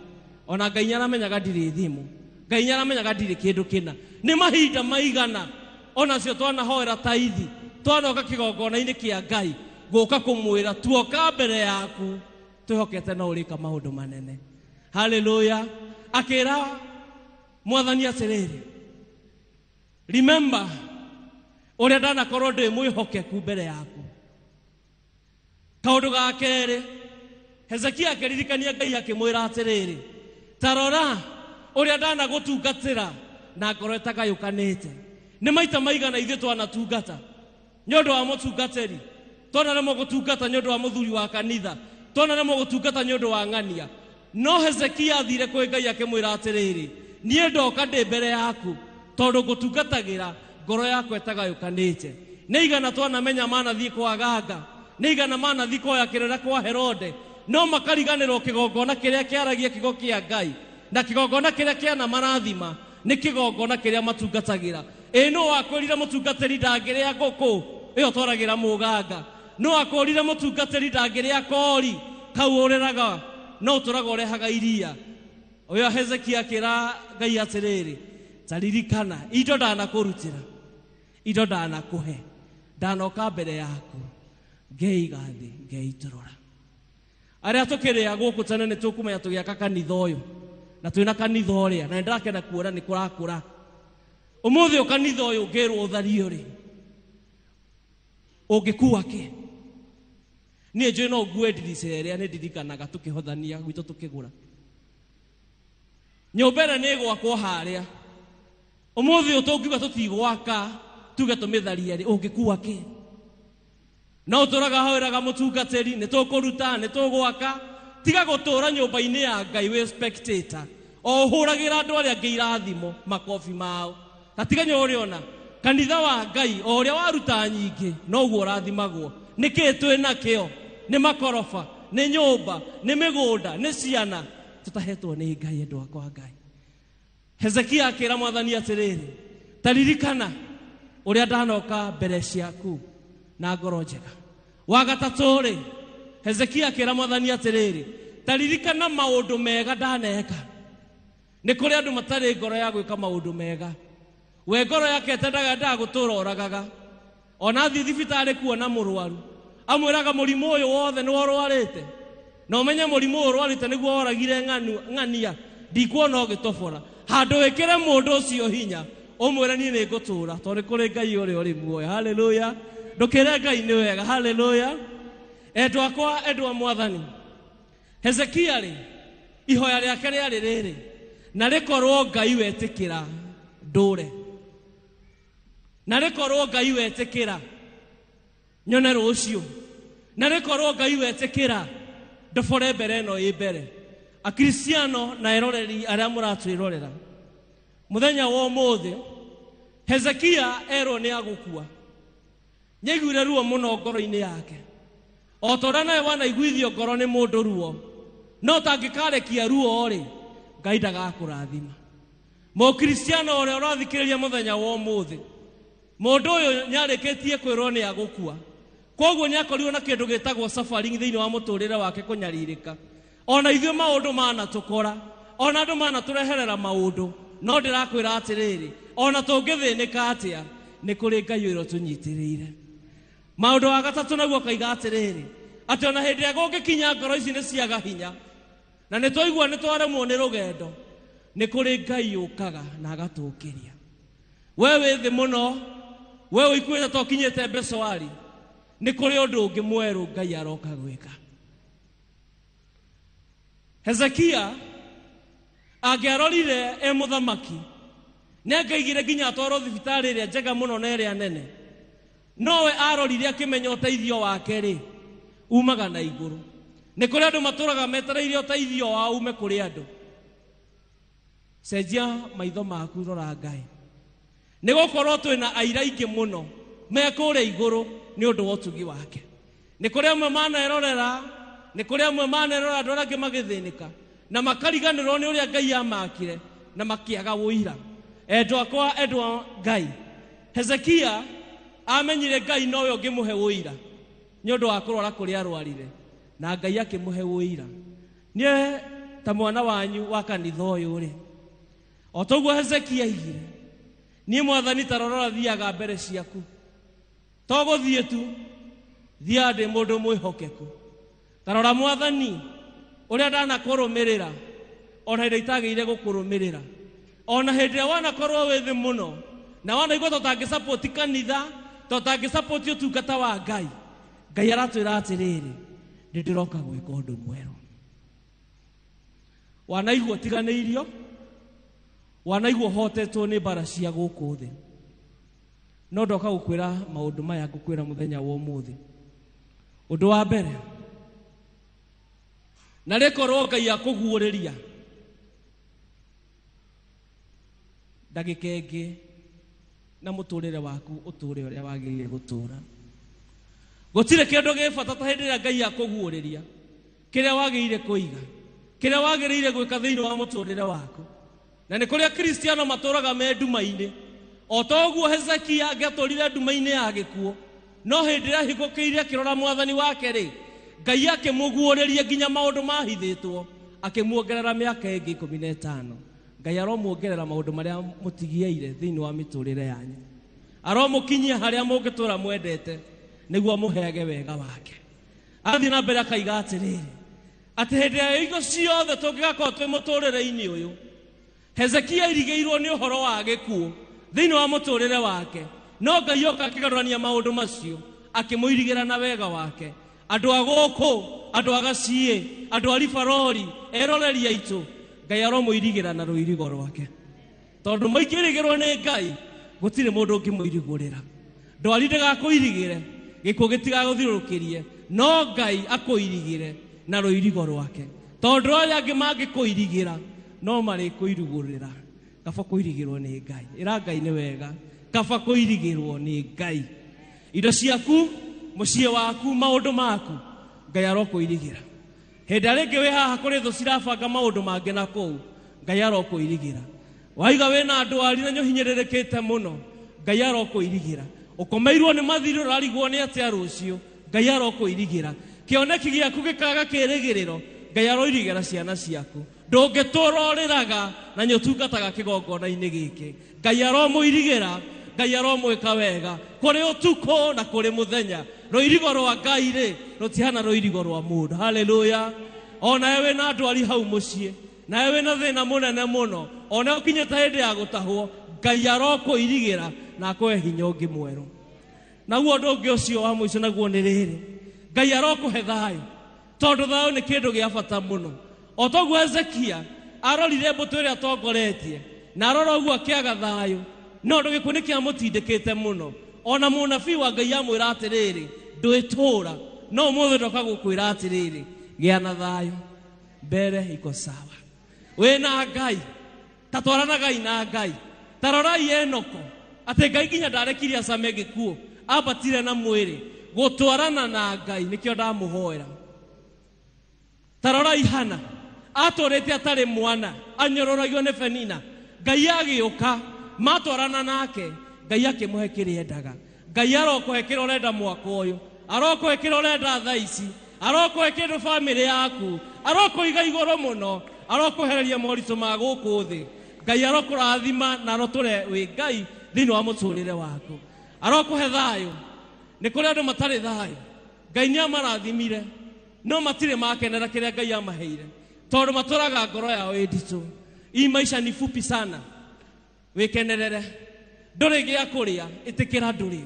ona Ngai nĩaramenyaga ndirĩ thimũ, Ngai nĩaramenyaga ndirĩ kĩndũ kĩna. Nĩ mahinda maigana onacio twanahoera taithi, twanoka kĩgongona-inĩ kĩa Ngai gũka kũmwĩra tuoka mbere yaku twĩhokete no ũrĩka maũndũ manene. Hallelujah. Akĩra Mwathani atĩrĩrĩ, remember ũrĩa ndanakorwo ndĩ mwĩhokeku mbere yaku. Kaũndũ ga kerĩ, Hezekia akĩririkania Ngai akĩmwĩra atĩrĩrĩ, ta rora ũrĩa ndanagũtungatĩra na ngoro ĩtagayũkanĩte. Nĩ maita maigana ithuĩ twanatungata Nĩ ũndũ wa mũtungatĩri, twanaremwo gũtungata nĩ ũndũ wa mũthuri wa kanitha, twanaremwo gũtungata nĩ ũndũ wa ng'ania. No Hezekia athire kwĩ Ngai akĩmwĩra atĩrĩrĩ, niĩ ndoka ndĩ mbere yaku tondũ ngũtungatagĩra ngoro yakwa ĩtagayũkanĩte. Nĩ igana twanamenya manathiĩ kwa ganga, nĩ igana manathiĩ kuoya kĩrĩra kwa Herode, no makariganĩrwo kĩgongona kĩrĩa kĩaragia kiugo kĩa Ngai, na kĩgongona kĩrĩa kĩana marathima nĩ kĩgongona kĩrĩa matungatagĩra. Ĩ nũ wakwĩrire mũtungatĩri ndangĩrĩa ngũkũ ĩyo twaragĩra mũganga? Nũ wakwĩrire mũtungatĩri ndangĩrĩa kori kau ũrĩraga no ũtũraga ũrehaga iria? Ũyũ Hezekia akĩra Ngai atĩrĩrĩ, ta ririkana indo ndanakũrutĩra, indo ndanakũhe, ndanoka mbere yaku ngeiga thĩ ngeitũrũra. Arĩa tũkĩrĩa gũkũ tene nĩ tũkũmenya tũgĩaka kanitha ũyũ na twĩna kanitha ũrĩa, na nĩndĩrakena kuona nĩ kũrakũra. Ũmũthĩ ũyũ kanitha ũyũ ũngĩrwo ũthario rĩ, ũngĩkua kĩ? Niĩ njũĩ no ngue ndirica ĩrĩa nĩ ndirikanaga tũkĩhothania gwitũ tũkĩgũra. Nyũmba ĩrĩa nĩ ĩgwakwo harĩa. Ũmũthĩ ũyũ tũngiuga tũtigwaka, tuge tũmĩtharie rĩ, ũngĩkua kĩ? No ũtũraga hoeraga mũtungatĩri, nĩ tũkũruta, nĩ tũgwaka. Tiga gũtũra nyũmba-inĩ ya Ngai wĩ spectator, o ũhũragĩra andũ arĩa angĩ irathimo makobi mao. Ta tiga nĩ ũrĩona kanitha wa Ngai o ũrĩa waruta nyingĩ noguo ũrathimagwo. Nĩ kĩĩ twĩ nakĩo? Nĩ makoroba, nĩ nyũmba, nĩ mĩgũnda, nĩ ciana tũtahetwo nĩ Ngai. Andũ akwa Ngai. Hezekia akĩra mwathani atĩrĩrĩ, ta ririkana ũrĩa ndanoka mbere ciaku na ngoro njega. Wa gatatũ rĩ, Hezekia akĩra mwathani atĩrĩrĩ, ta ririkana maũndũ mega ndaneka. Nĩ kũrĩ andũ matarĩ ngoro ya gwĩka maũndũ mega. We ngoro yake ĩtendaga endaga gũtũra oragaga. Ona athiĩ thibitarĩ kuona mũrwaru, amwĩraga mũrimũ ũyũ wothe nĩ ũrwarĩte, na ũmenye mũrimũ ũyũ ũrwarĩte nĩguo woragire ng'ania, ndikuona ũgĩtobora. Handũ wĩkĩre mũndũ ũcio hinya, ũmwĩre niĩ nĩ ngũtũra, tondũ nĩ kũrĩ Ngai ũrĩa ũrĩ muoyo. Haleluya! Ndũkĩre Ngai nĩ wega. Haleluya! Endwa akwa, endwa mwathani, Hezekia rĩ, ihoya rĩake rĩarĩ rĩrĩ, na rĩkorwo Ngai wetĩkĩra ndũre, na rĩkorwo Ngai wetĩkĩra nyone rũciũ, na rĩkorwo Ngai wetĩkĩra ndobore mbere ĩno ĩ mbere. Akristiano na eroreri arĩa mũratwĩrorera mũthenya wa ũmũthĩ, Hezekia erwo nĩ agũkua. Nĩaiguire ruo mũno ngoro-inĩ yake, o ta ũrĩa nawe wanaiguithio ngoro nĩ mũndũ ruo, no tangĩkarekia ruo rĩ, Ngai ndagakũrathima. Mũkristiano ũrĩa ũrathikĩrĩria mũthenya wa ũmũthĩ, mũndũ ũyũ nĩarĩkĩtie kwĩrwo nĩ agũkua, koguo nĩakorirwo na kĩndũ gĩtagwo suffering thĩinĩ wa mũtũrĩre wake, kũnyarirĩka. Ona ithuĩ maũndũ manatũkora, ona andũ manatũreherera maũndũ, no ndĩrakwĩra atĩrĩrĩ, ona tũngĩthĩnĩka atĩa, nĩ kũrĩ Ngai ũrĩa ũtũnyitĩrĩire. Maũndũ wa gatatũ naguo kaiga atĩrĩrĩ, atĩ ona hĩndĩ ĩrĩa kũngĩkinya ngoro ici nĩ ciaga hinya, na nĩ twaigua nĩ twaremwo nĩ rũgendo, nĩ kũrĩ Ngai ũkaga na agatũũkĩria. We wĩ thĩ mũno, we ũikuĩte ta ũkinyĩte mbecoari, nĩ kũrĩ ũndũ ũngĩ mwerũ Ngai aroka gwĩka. Hezekia angĩarorire e mũthamaki, nĩ angaigire nginya atwarwo thibitarĩ ĩrĩa njega mũno na ĩrĩa nene, nowe arorire akĩmenya ũteithio wake rĩ umaga na igũrũ. Nĩ kũrĩ andũ matũraga metereire ũteithio wao ume kũrĩ andũ. Cenjia maitho maku, rora Ngai. Nĩ gũkorwo twĩna aira aingĩ mũno me kũrĩa igũrũ nĩ ũndũ wa ũtugi wake. Nĩ kũrĩ amwe manerorera, nĩ kũrĩ amwe manerorera andũ arĩa angĩ magĩthĩnĩka na makariganĩrwo nĩ ũrĩa Ngai amakire na makĩaga ũira. Endwa akwa, endwa Ngai, Hezekia amenyire Ngai nowe ũngĩmũhe ũira nĩ ũndũ wa kũrwara kũrĩa arwarire, na Ngai akĩmũhe ũira. Niĩ ta mwana wanyu wa kanitha ũyũ rĩ, o toguo Hezekia aigire, niĩ mwathani ta rora thiaga mbere ciaku, to gũthiĩ tu, thiaga ndĩ mũndũ mwĩhokeku. Ta rora mwathani ũrĩa ndanakũrũmĩrĩra, ona hĩndĩ itagĩire gũkũrũmĩrĩra, ona hĩndĩ ĩrĩa wanakorwo wĩ thĩ mũno na wanaigua tũtangĩsapoti kanitha, tũtangĩsapoti ũtungata wa Ngai, Ngai aratwĩra atĩrĩrĩ, nĩ ndĩroka gwĩka ũndũ mwerũ. Wanaigua ũtiganĩirio, wanaigua ũhotetwo nĩ mbara cia gũkũ thĩ, No ndoka gũkwĩra maũndũ maya ngũkwĩra mũthenya wa ũmũthĩ. Ũndũ wa mbere, na rĩkorwo Ngai akũguũrĩria ndagĩka ĩngĩ na mũtũrĩre waku ũtũre ũrĩa wagĩrĩire gũtũra. Gũtirĩ kĩndũ gĩ bata ta hĩndĩ ĩrĩa Ngai akũguũrĩria kĩrĩa wagĩrĩire kũiga, kĩrĩa wagĩrĩire gwĩka thĩinĩ wa mũtũrĩre waku. Na nĩ kũrĩa Kristiano matũraga me nduma-inĩ. O ta ũguo Hezekia angĩatũrire nduma-inĩ ya gĩkuũ, no hĩndĩ ĩrĩa ahingũkĩire akĩrora mwathani wake rĩ, Ngai akĩmũguũrĩria nginya maũndũ mahithĩtwo, akĩmuongerera mĩaka ĩngĩ 15. Ngai aromuongerera maũndũ marĩa mũtigĩire thĩinĩ wa mĩtũrĩre yanyu. Aromũkinyia harĩa mũngĩtũra mwendete nĩguo mũheage wega wake. Athiĩ na mbere akaiga atĩrĩrĩ, atĩ hĩndĩ ya hingo ciothe tũngĩgakorwo twĩ mũtũrĩre-inĩ ũyũ, Hezekia airigĩirwo nĩ ũhoro wa gĩkuũ thĩinĩ wa mũtũrĩre wake, no Ngai oka akĩgarũrania maũndũ macio, akĩmũirigĩra na wega wake. Andũ a gũkũ, andũ a Gaciĩ, andũ a Ribarori, eroreri aitũ, Ngai aromũirigĩra na rũirigo rwake. Tondũ mũingĩrigĩrwo nĩ Ngai, gũtirĩ mũndũ ũngĩmũirigũrĩra. Ndwari ndĩgakũirigĩre, gĩkuũ gĩtigagũthiũrũrũkĩrie, no Ngai akũirigĩre na rũirigo rwake. Tondũ arĩa angĩ mangĩkũirigĩra, no marĩkũirugũrĩra. Kaba kũirigĩrwo nĩ Ngai. Ĩra Ngai nĩ wega. Kaba kũirigĩrwo nĩ Ngai. Indo ciaku, mũciĩ waku, maũndũ maku, Ngai arokũirigĩra. Hĩndĩ ĩrĩa rĩngĩ wĩ haha kũrĩ thũ cirabanga maũndũ mangĩ na kũu, Ngai arokũirigĩra. Waiga wĩna ndwari na nĩũhinyĩrĩrĩkĩte mũno, Ngai arokũirigĩra. Ũkomeirwo nĩ mathirĩ ũrarigwo nĩ atĩa rũciũ, Ngai arokũirigĩra. Kĩoneki gĩaku gĩkaga kĩrĩgĩrĩro, Ngai aroirigĩra ciana ciaku. Ndũngĩtũra ũrĩraga na nĩũtungataga kĩgongona-inĩ gĩkĩ. Ngai aromũirigĩra, Ngai aromwĩka wega kũrĩ ũtukũ na kũrĩ mũthenya. Rũirigo rwa Ngai rĩ rũtihana rũirigo rwa mũndũ. Haleluya. Onawe wĩna ndwari hau mũciĩ, nawe wĩna thĩna mũnene mũno, ona ũkinyĩte hĩndĩ ya gũtahwo, Ngai arokũirigĩra na akũhe hinya ũngĩ mwerũ. Naguo ũndũ ũngĩ ũcio wa mũico naguo nĩ rĩrĩ, Ngai arokũhe thayũ, tondũ thayũ nĩ kĩndũ gĩa bata mũno. O toguo Hezekia arorire mbũtũ ĩrĩa atongoretie, na arora ũguo akĩaga thayũ, no ũndũ gĩkuũ nĩkĩamũtindĩkĩte mũno. Ona mũnabii wa Ngai amwĩra atĩrĩrĩ, ndwĩtũra, no ũmũthĩ ndoka gũkwĩra atĩrĩrĩ, gĩa na thayũ, mbere iko sawa. Wĩna Ngai, ta twaranagai na Ngai. Ta rorai Enoko, atĩ Ngai nginya ndarekirie acame gĩkuũ, ambatire na mwĩrĩ. Gũtwarana na Ngai nĩkĩo ndamũhoera. Ta rorai Hana, atũrĩte atarĩ mwana, anyororagio nĩ Penina. Ngai agĩũka, matwarana nake, Ngai akĩmũhe kĩrĩa endaga. Ngai arokũhe kĩrĩa ũrenda mwaka ũyũ, arokũhe kĩrĩa ũrenda thaa ici, arokũhe kĩndũ bamĩrĩ yaku, arokũiga igũrũ mũno, arokũhereria moritũ ma gũkũ thĩ. Ngai arokũrathima na arotũre wĩ Ngai thĩinĩ wa mũtũrĩre waku. Arokũhe thayũ. Nĩ kũrĩ andũ matarĩ thayũ. Ngai nĩ amarathimire, no matirĩ makenera kĩrĩa Ngai amaheire, tondũ matũraga ngoro yao ĩ nditũ. Hii maisha ni fupi sana, wĩkenerere. Ndũrĩ gĩa kũrĩa, ĩtĩkĩra ndũrĩ.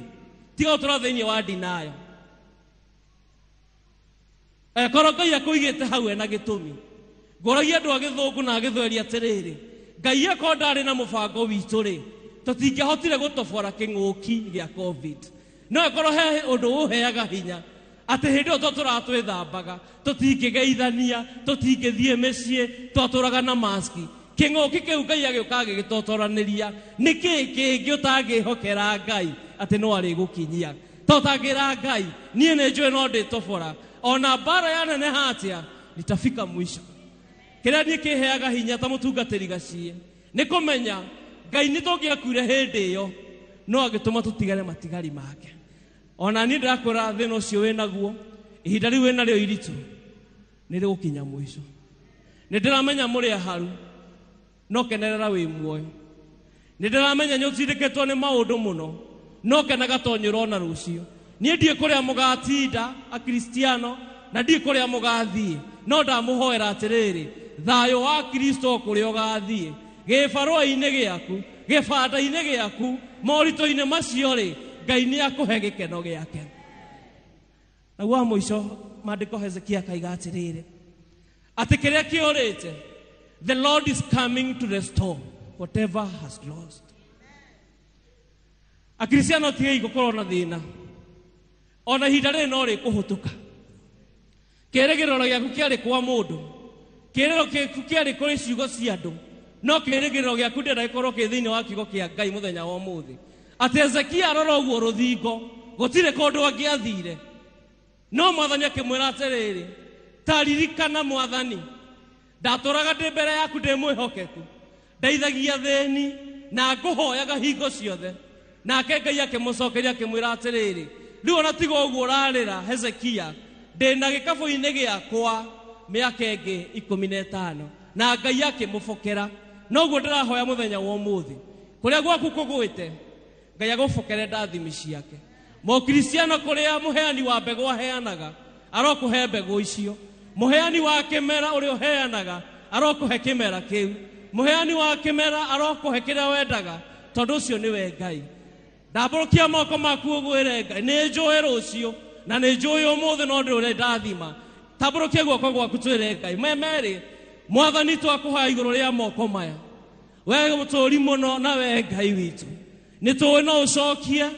Tiga gũtũra thĩinĩ wa denial. Korwo Ngai akũigĩte hau ena gĩtũmi. Ngũragia andũ a gĩthũngũ na gĩthweri atĩrĩrĩ, Ngai akorwo ndarĩ na mũbango witũ rĩ, tũtingĩahotire gũtobora kĩng'ũki gĩa COVID. No ĩkorwo he ũndũ ũheaga hinya, atĩ hĩndĩ ĩyo twatũraga twĩthambaga, tũtingĩgeithania, tũtingĩthiĩ mĩciĩ, twatũraga na maski. Kĩng'ũki kĩu Ngai agĩũka agĩgĩtotoranĩria. Nĩkĩĩ kĩngĩ ũtangĩhokera Ngai atĩ no arĩgũkinyia? To ũtangĩra Ngai, niĩ nĩ njũĩ no ndĩtobora. Ona mbara yaneneha atĩa, nitafika mwisho. Kĩrĩa niĩ kĩheaga hinya ta mũtungatĩri Gaciĩ nĩ kũmenya Ngai nĩ tũngĩakuire hĩndĩ ĩyo, no agĩtũma tũtigare matigari make. Ona niĩ ndĩrakwĩra thĩna ũcio wĩnaguo, ihinda rĩu wĩnarĩo iritũ, nĩ rĩgũkinya mũico. Nĩ ndĩramenya mũrĩ aharu, no kenerera wĩ muoyo. Nĩ ndĩramenya nĩ ũtindĩkĩtwo nĩ maũndũ mũno, no kenaga tondũ nĩ ũrona rũciũ. Niĩ ndiĩ kũrĩa mũgatinda Akristiano, na ndiĩ kũrĩa mũgathiĩ, no ndamũhoera atĩrĩrĩ, thayũ wa Kristo kũrĩa ũgathiĩ, gĩbarũa-inĩ gĩaku, gĩbanda-inĩ gĩaku, moritũ-inĩ macio rĩ, Ngai nĩ akũhe gĩkeno gĩake. Naguo wa mũico maandĩko Hezekia akaiga atĩrĩrĩ, atĩ kĩrĩa kĩũrĩte, the Lord is coming to restore whatever has lost. Akristiano tigai gukorwo na thina ona ihinda rĩrĩ no rĩkũhũtũka. Kĩrĩgĩrĩro gĩaku kĩarĩ kwa mũndũ, kĩrĩro gĩaku kĩarĩ kũrĩ ciugo cia andũ, no kĩrĩgĩrĩro gĩaku ndĩrenda gĩkorwo kĩ thĩinĩ wa kiugo kĩa Ngai mũthenya wa ũmũthĩ. Atĩ Hezekia arora ũguo rũthingo, gũtirĩ kũndũ angĩathire, no mwathani akĩmwĩra atĩrĩrĩ, ta ririkana mwathani, ndatũraga ndĩ mbere yaku ndĩ mwĩhokeku, ndeithagia thĩni na ngũhoyaga hingo ciothe. Nake Ngai akĩmũcokeria akĩmwĩra atĩrĩrĩ, rĩu ona tiga ũguo ũrarĩra Hezekia, ndĩna gĩkabũ-inĩ gĩakwa mĩaka ĩngĩ 15. Na Ngai akĩmũbokera. Noguo ndĩrahoya mũthenya wa ũmũthĩ, kũrĩa gwaku kũgwĩte, Ngai agũbokere ndathimi ciake. Mũkristiano kũrĩa mũheani wa mbegũ aheanaga, arokũhe mbegũ icio. Mũheani wa kĩmera ũrĩa ũheanaga, arokũhe kĩmera kĩu. Mũheani wa kĩmera arokũhe kĩrĩa wendaga, tondũ ũcio nĩwe Ngai. Ndambũrũkia moko maku ũgwĩre Ngai, nĩ njũĩ rũciũ na nĩ njũĩ ũmũthĩ, no ndũrĩ ndathima. Tambũrũkia guoko gwaku twĩre Ngai, memerĩ, mwathani twakũhoya igũrũ rĩa moko maya, we mũtũũri mũno na we Ngai witũ, nĩ tũĩ no ũcokie,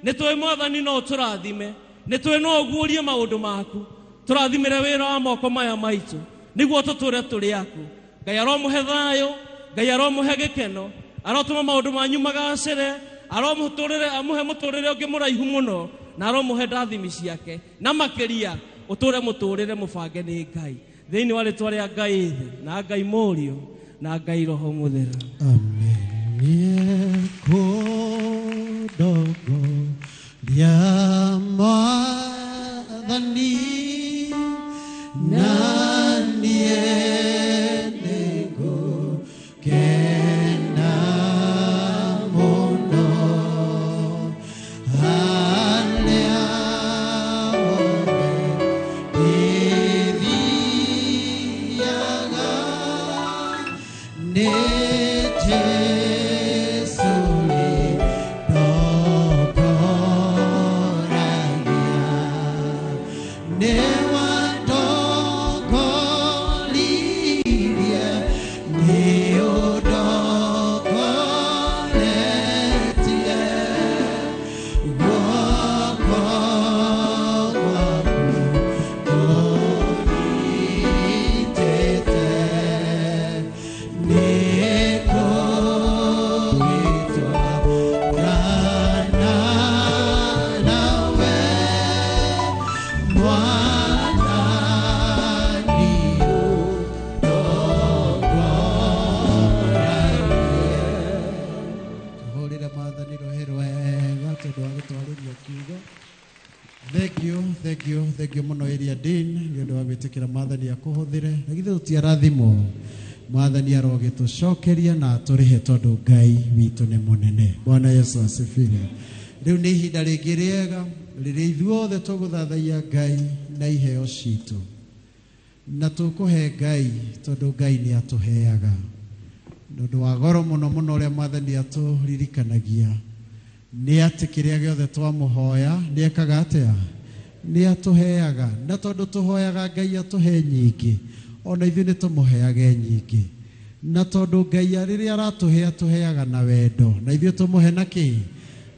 nĩ tũĩ mwathani no ũtũrathime, nĩ tũĩ no ũguũrie maũndũ maku. Tũrathimĩre wĩra wa moko maya maitũ nĩguo tũtũre tũrĩ aku. Ngai aromũhe thayũ, Ngai aromũhe gĩkeno, arotũma maũndũ manyu magacĩre, aromũtũrĩre, amũhe mũtũrĩre ũngĩ mũraihu mũno, na aromũhe ndathimi ciake, na makĩria ũtũre mũtũrĩre mũbange nĩ Ngai. Thĩinĩ wa rĩtwa rĩa Ngai Ithe na Ngai Mũriũ na Ngai Roho Mũtheru. Amen. Nĩekũndogo rĩa Mwathani, na niĩ nĩngũkena mũno. Harĩa hothe ndĩthiaga, nĩ Jesũ rĩndongoragia. Nĩwandongoririe, nĩũndongoretie, guoko gwaku kũnyitĩte. Nĩngũgĩtwarana nawe, Mwathani ũndongoragie. Tũhũrĩre Mwathani rũhĩ rwega tondũ wa gũtwarĩria kiugo. Thank you, thank you, thank you mũno Area Dean nĩ ũndũ wa gwĩtĩkĩra Mwathani akũhũthĩre. Na githĩ tũtiarathimwo? Mwathani arogĩtũcokeria na atũrĩhe tondũ Ngai witũ nĩ mũnene. Bwana Yesu asifiwe. Rĩu nĩ ihinda rĩngĩ rĩega rĩrĩa ithuothe tũgũthathaiya Ngai na iheo citũ, na tũkũhe Ngai tondũ Ngai nĩ atũheaga. Nĩ ũndũ wa goro mũno mũno ũrĩa Mwathani atũririkanagia nĩ atĩ kĩrĩa gĩothe twamũhoya nĩ ekaga atĩa? Nĩ atũheaga. Na tondũ tũhoyaga Ngai atũhe nyingĩ, ona ithuĩ nĩ tũmũheage nyingĩ. Na tondũ Ngai rĩrĩa aratũhe atũheaga na wendo, na ithuĩ tũmũhe na kĩ?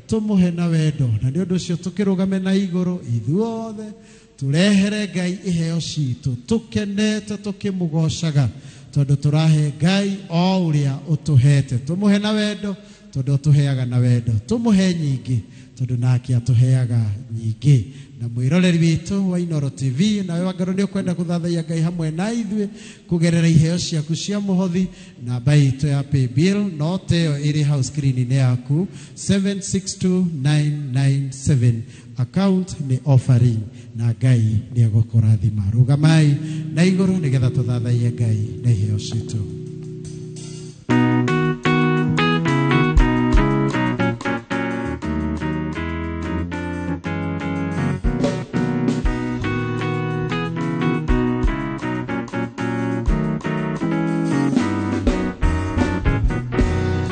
Tũmũhe na wendo. Na nĩ ũndũ ũcio tũkĩrũgame na igũrũ ithuothe tũrehere Ngai iheo citũ, tũkenete tũkĩmũgocaga tondũ tũrahe Ngai o ũrĩa ũtũhete. Tũmũhe na wendo tondũ atũheaga na wendo, tũmũhe nyingĩ tondũ nake atũheaga nyingĩ. Na mwĩroreri witũ wa Inooro TV, nawe wangorwo nĩ ũkwenda gũthathaiya Ngai hamwe na ithuĩ kũgerera iheo ciaku cia mũhothi, namba itũ ya paybill no teyo ĩrĩ hau screen-inĩ yaku, 762997, account nĩ offering, na Ngai nĩ egũkũrathima. Rũgamai na igũrũ nĩgetha tũthathaiye Ngai na iheo citũ.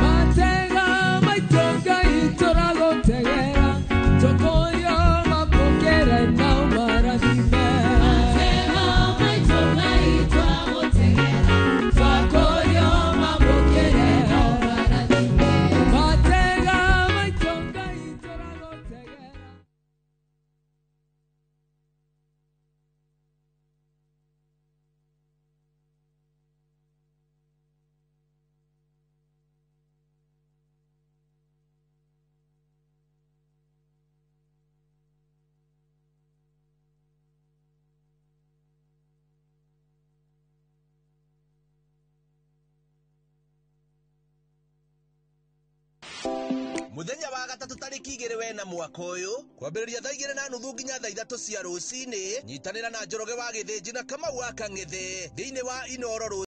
Matega maitũ Ngai tũragũtegera, tũkũrio mapokere na ũmarathime. Matega maitũ Ngai tũragũtegera, tũkũrio Mũthenya wa gatatũ tarĩki 2 wena mwaka ũyũ, kwambĩrĩria thaa 2:30 nginya thaa 3 cia rũcinĩ. Nyitanĩra na Njoroge wa Gĩthĩnji na Kamau wa Kang'ethe thĩinĩ wa Inoro.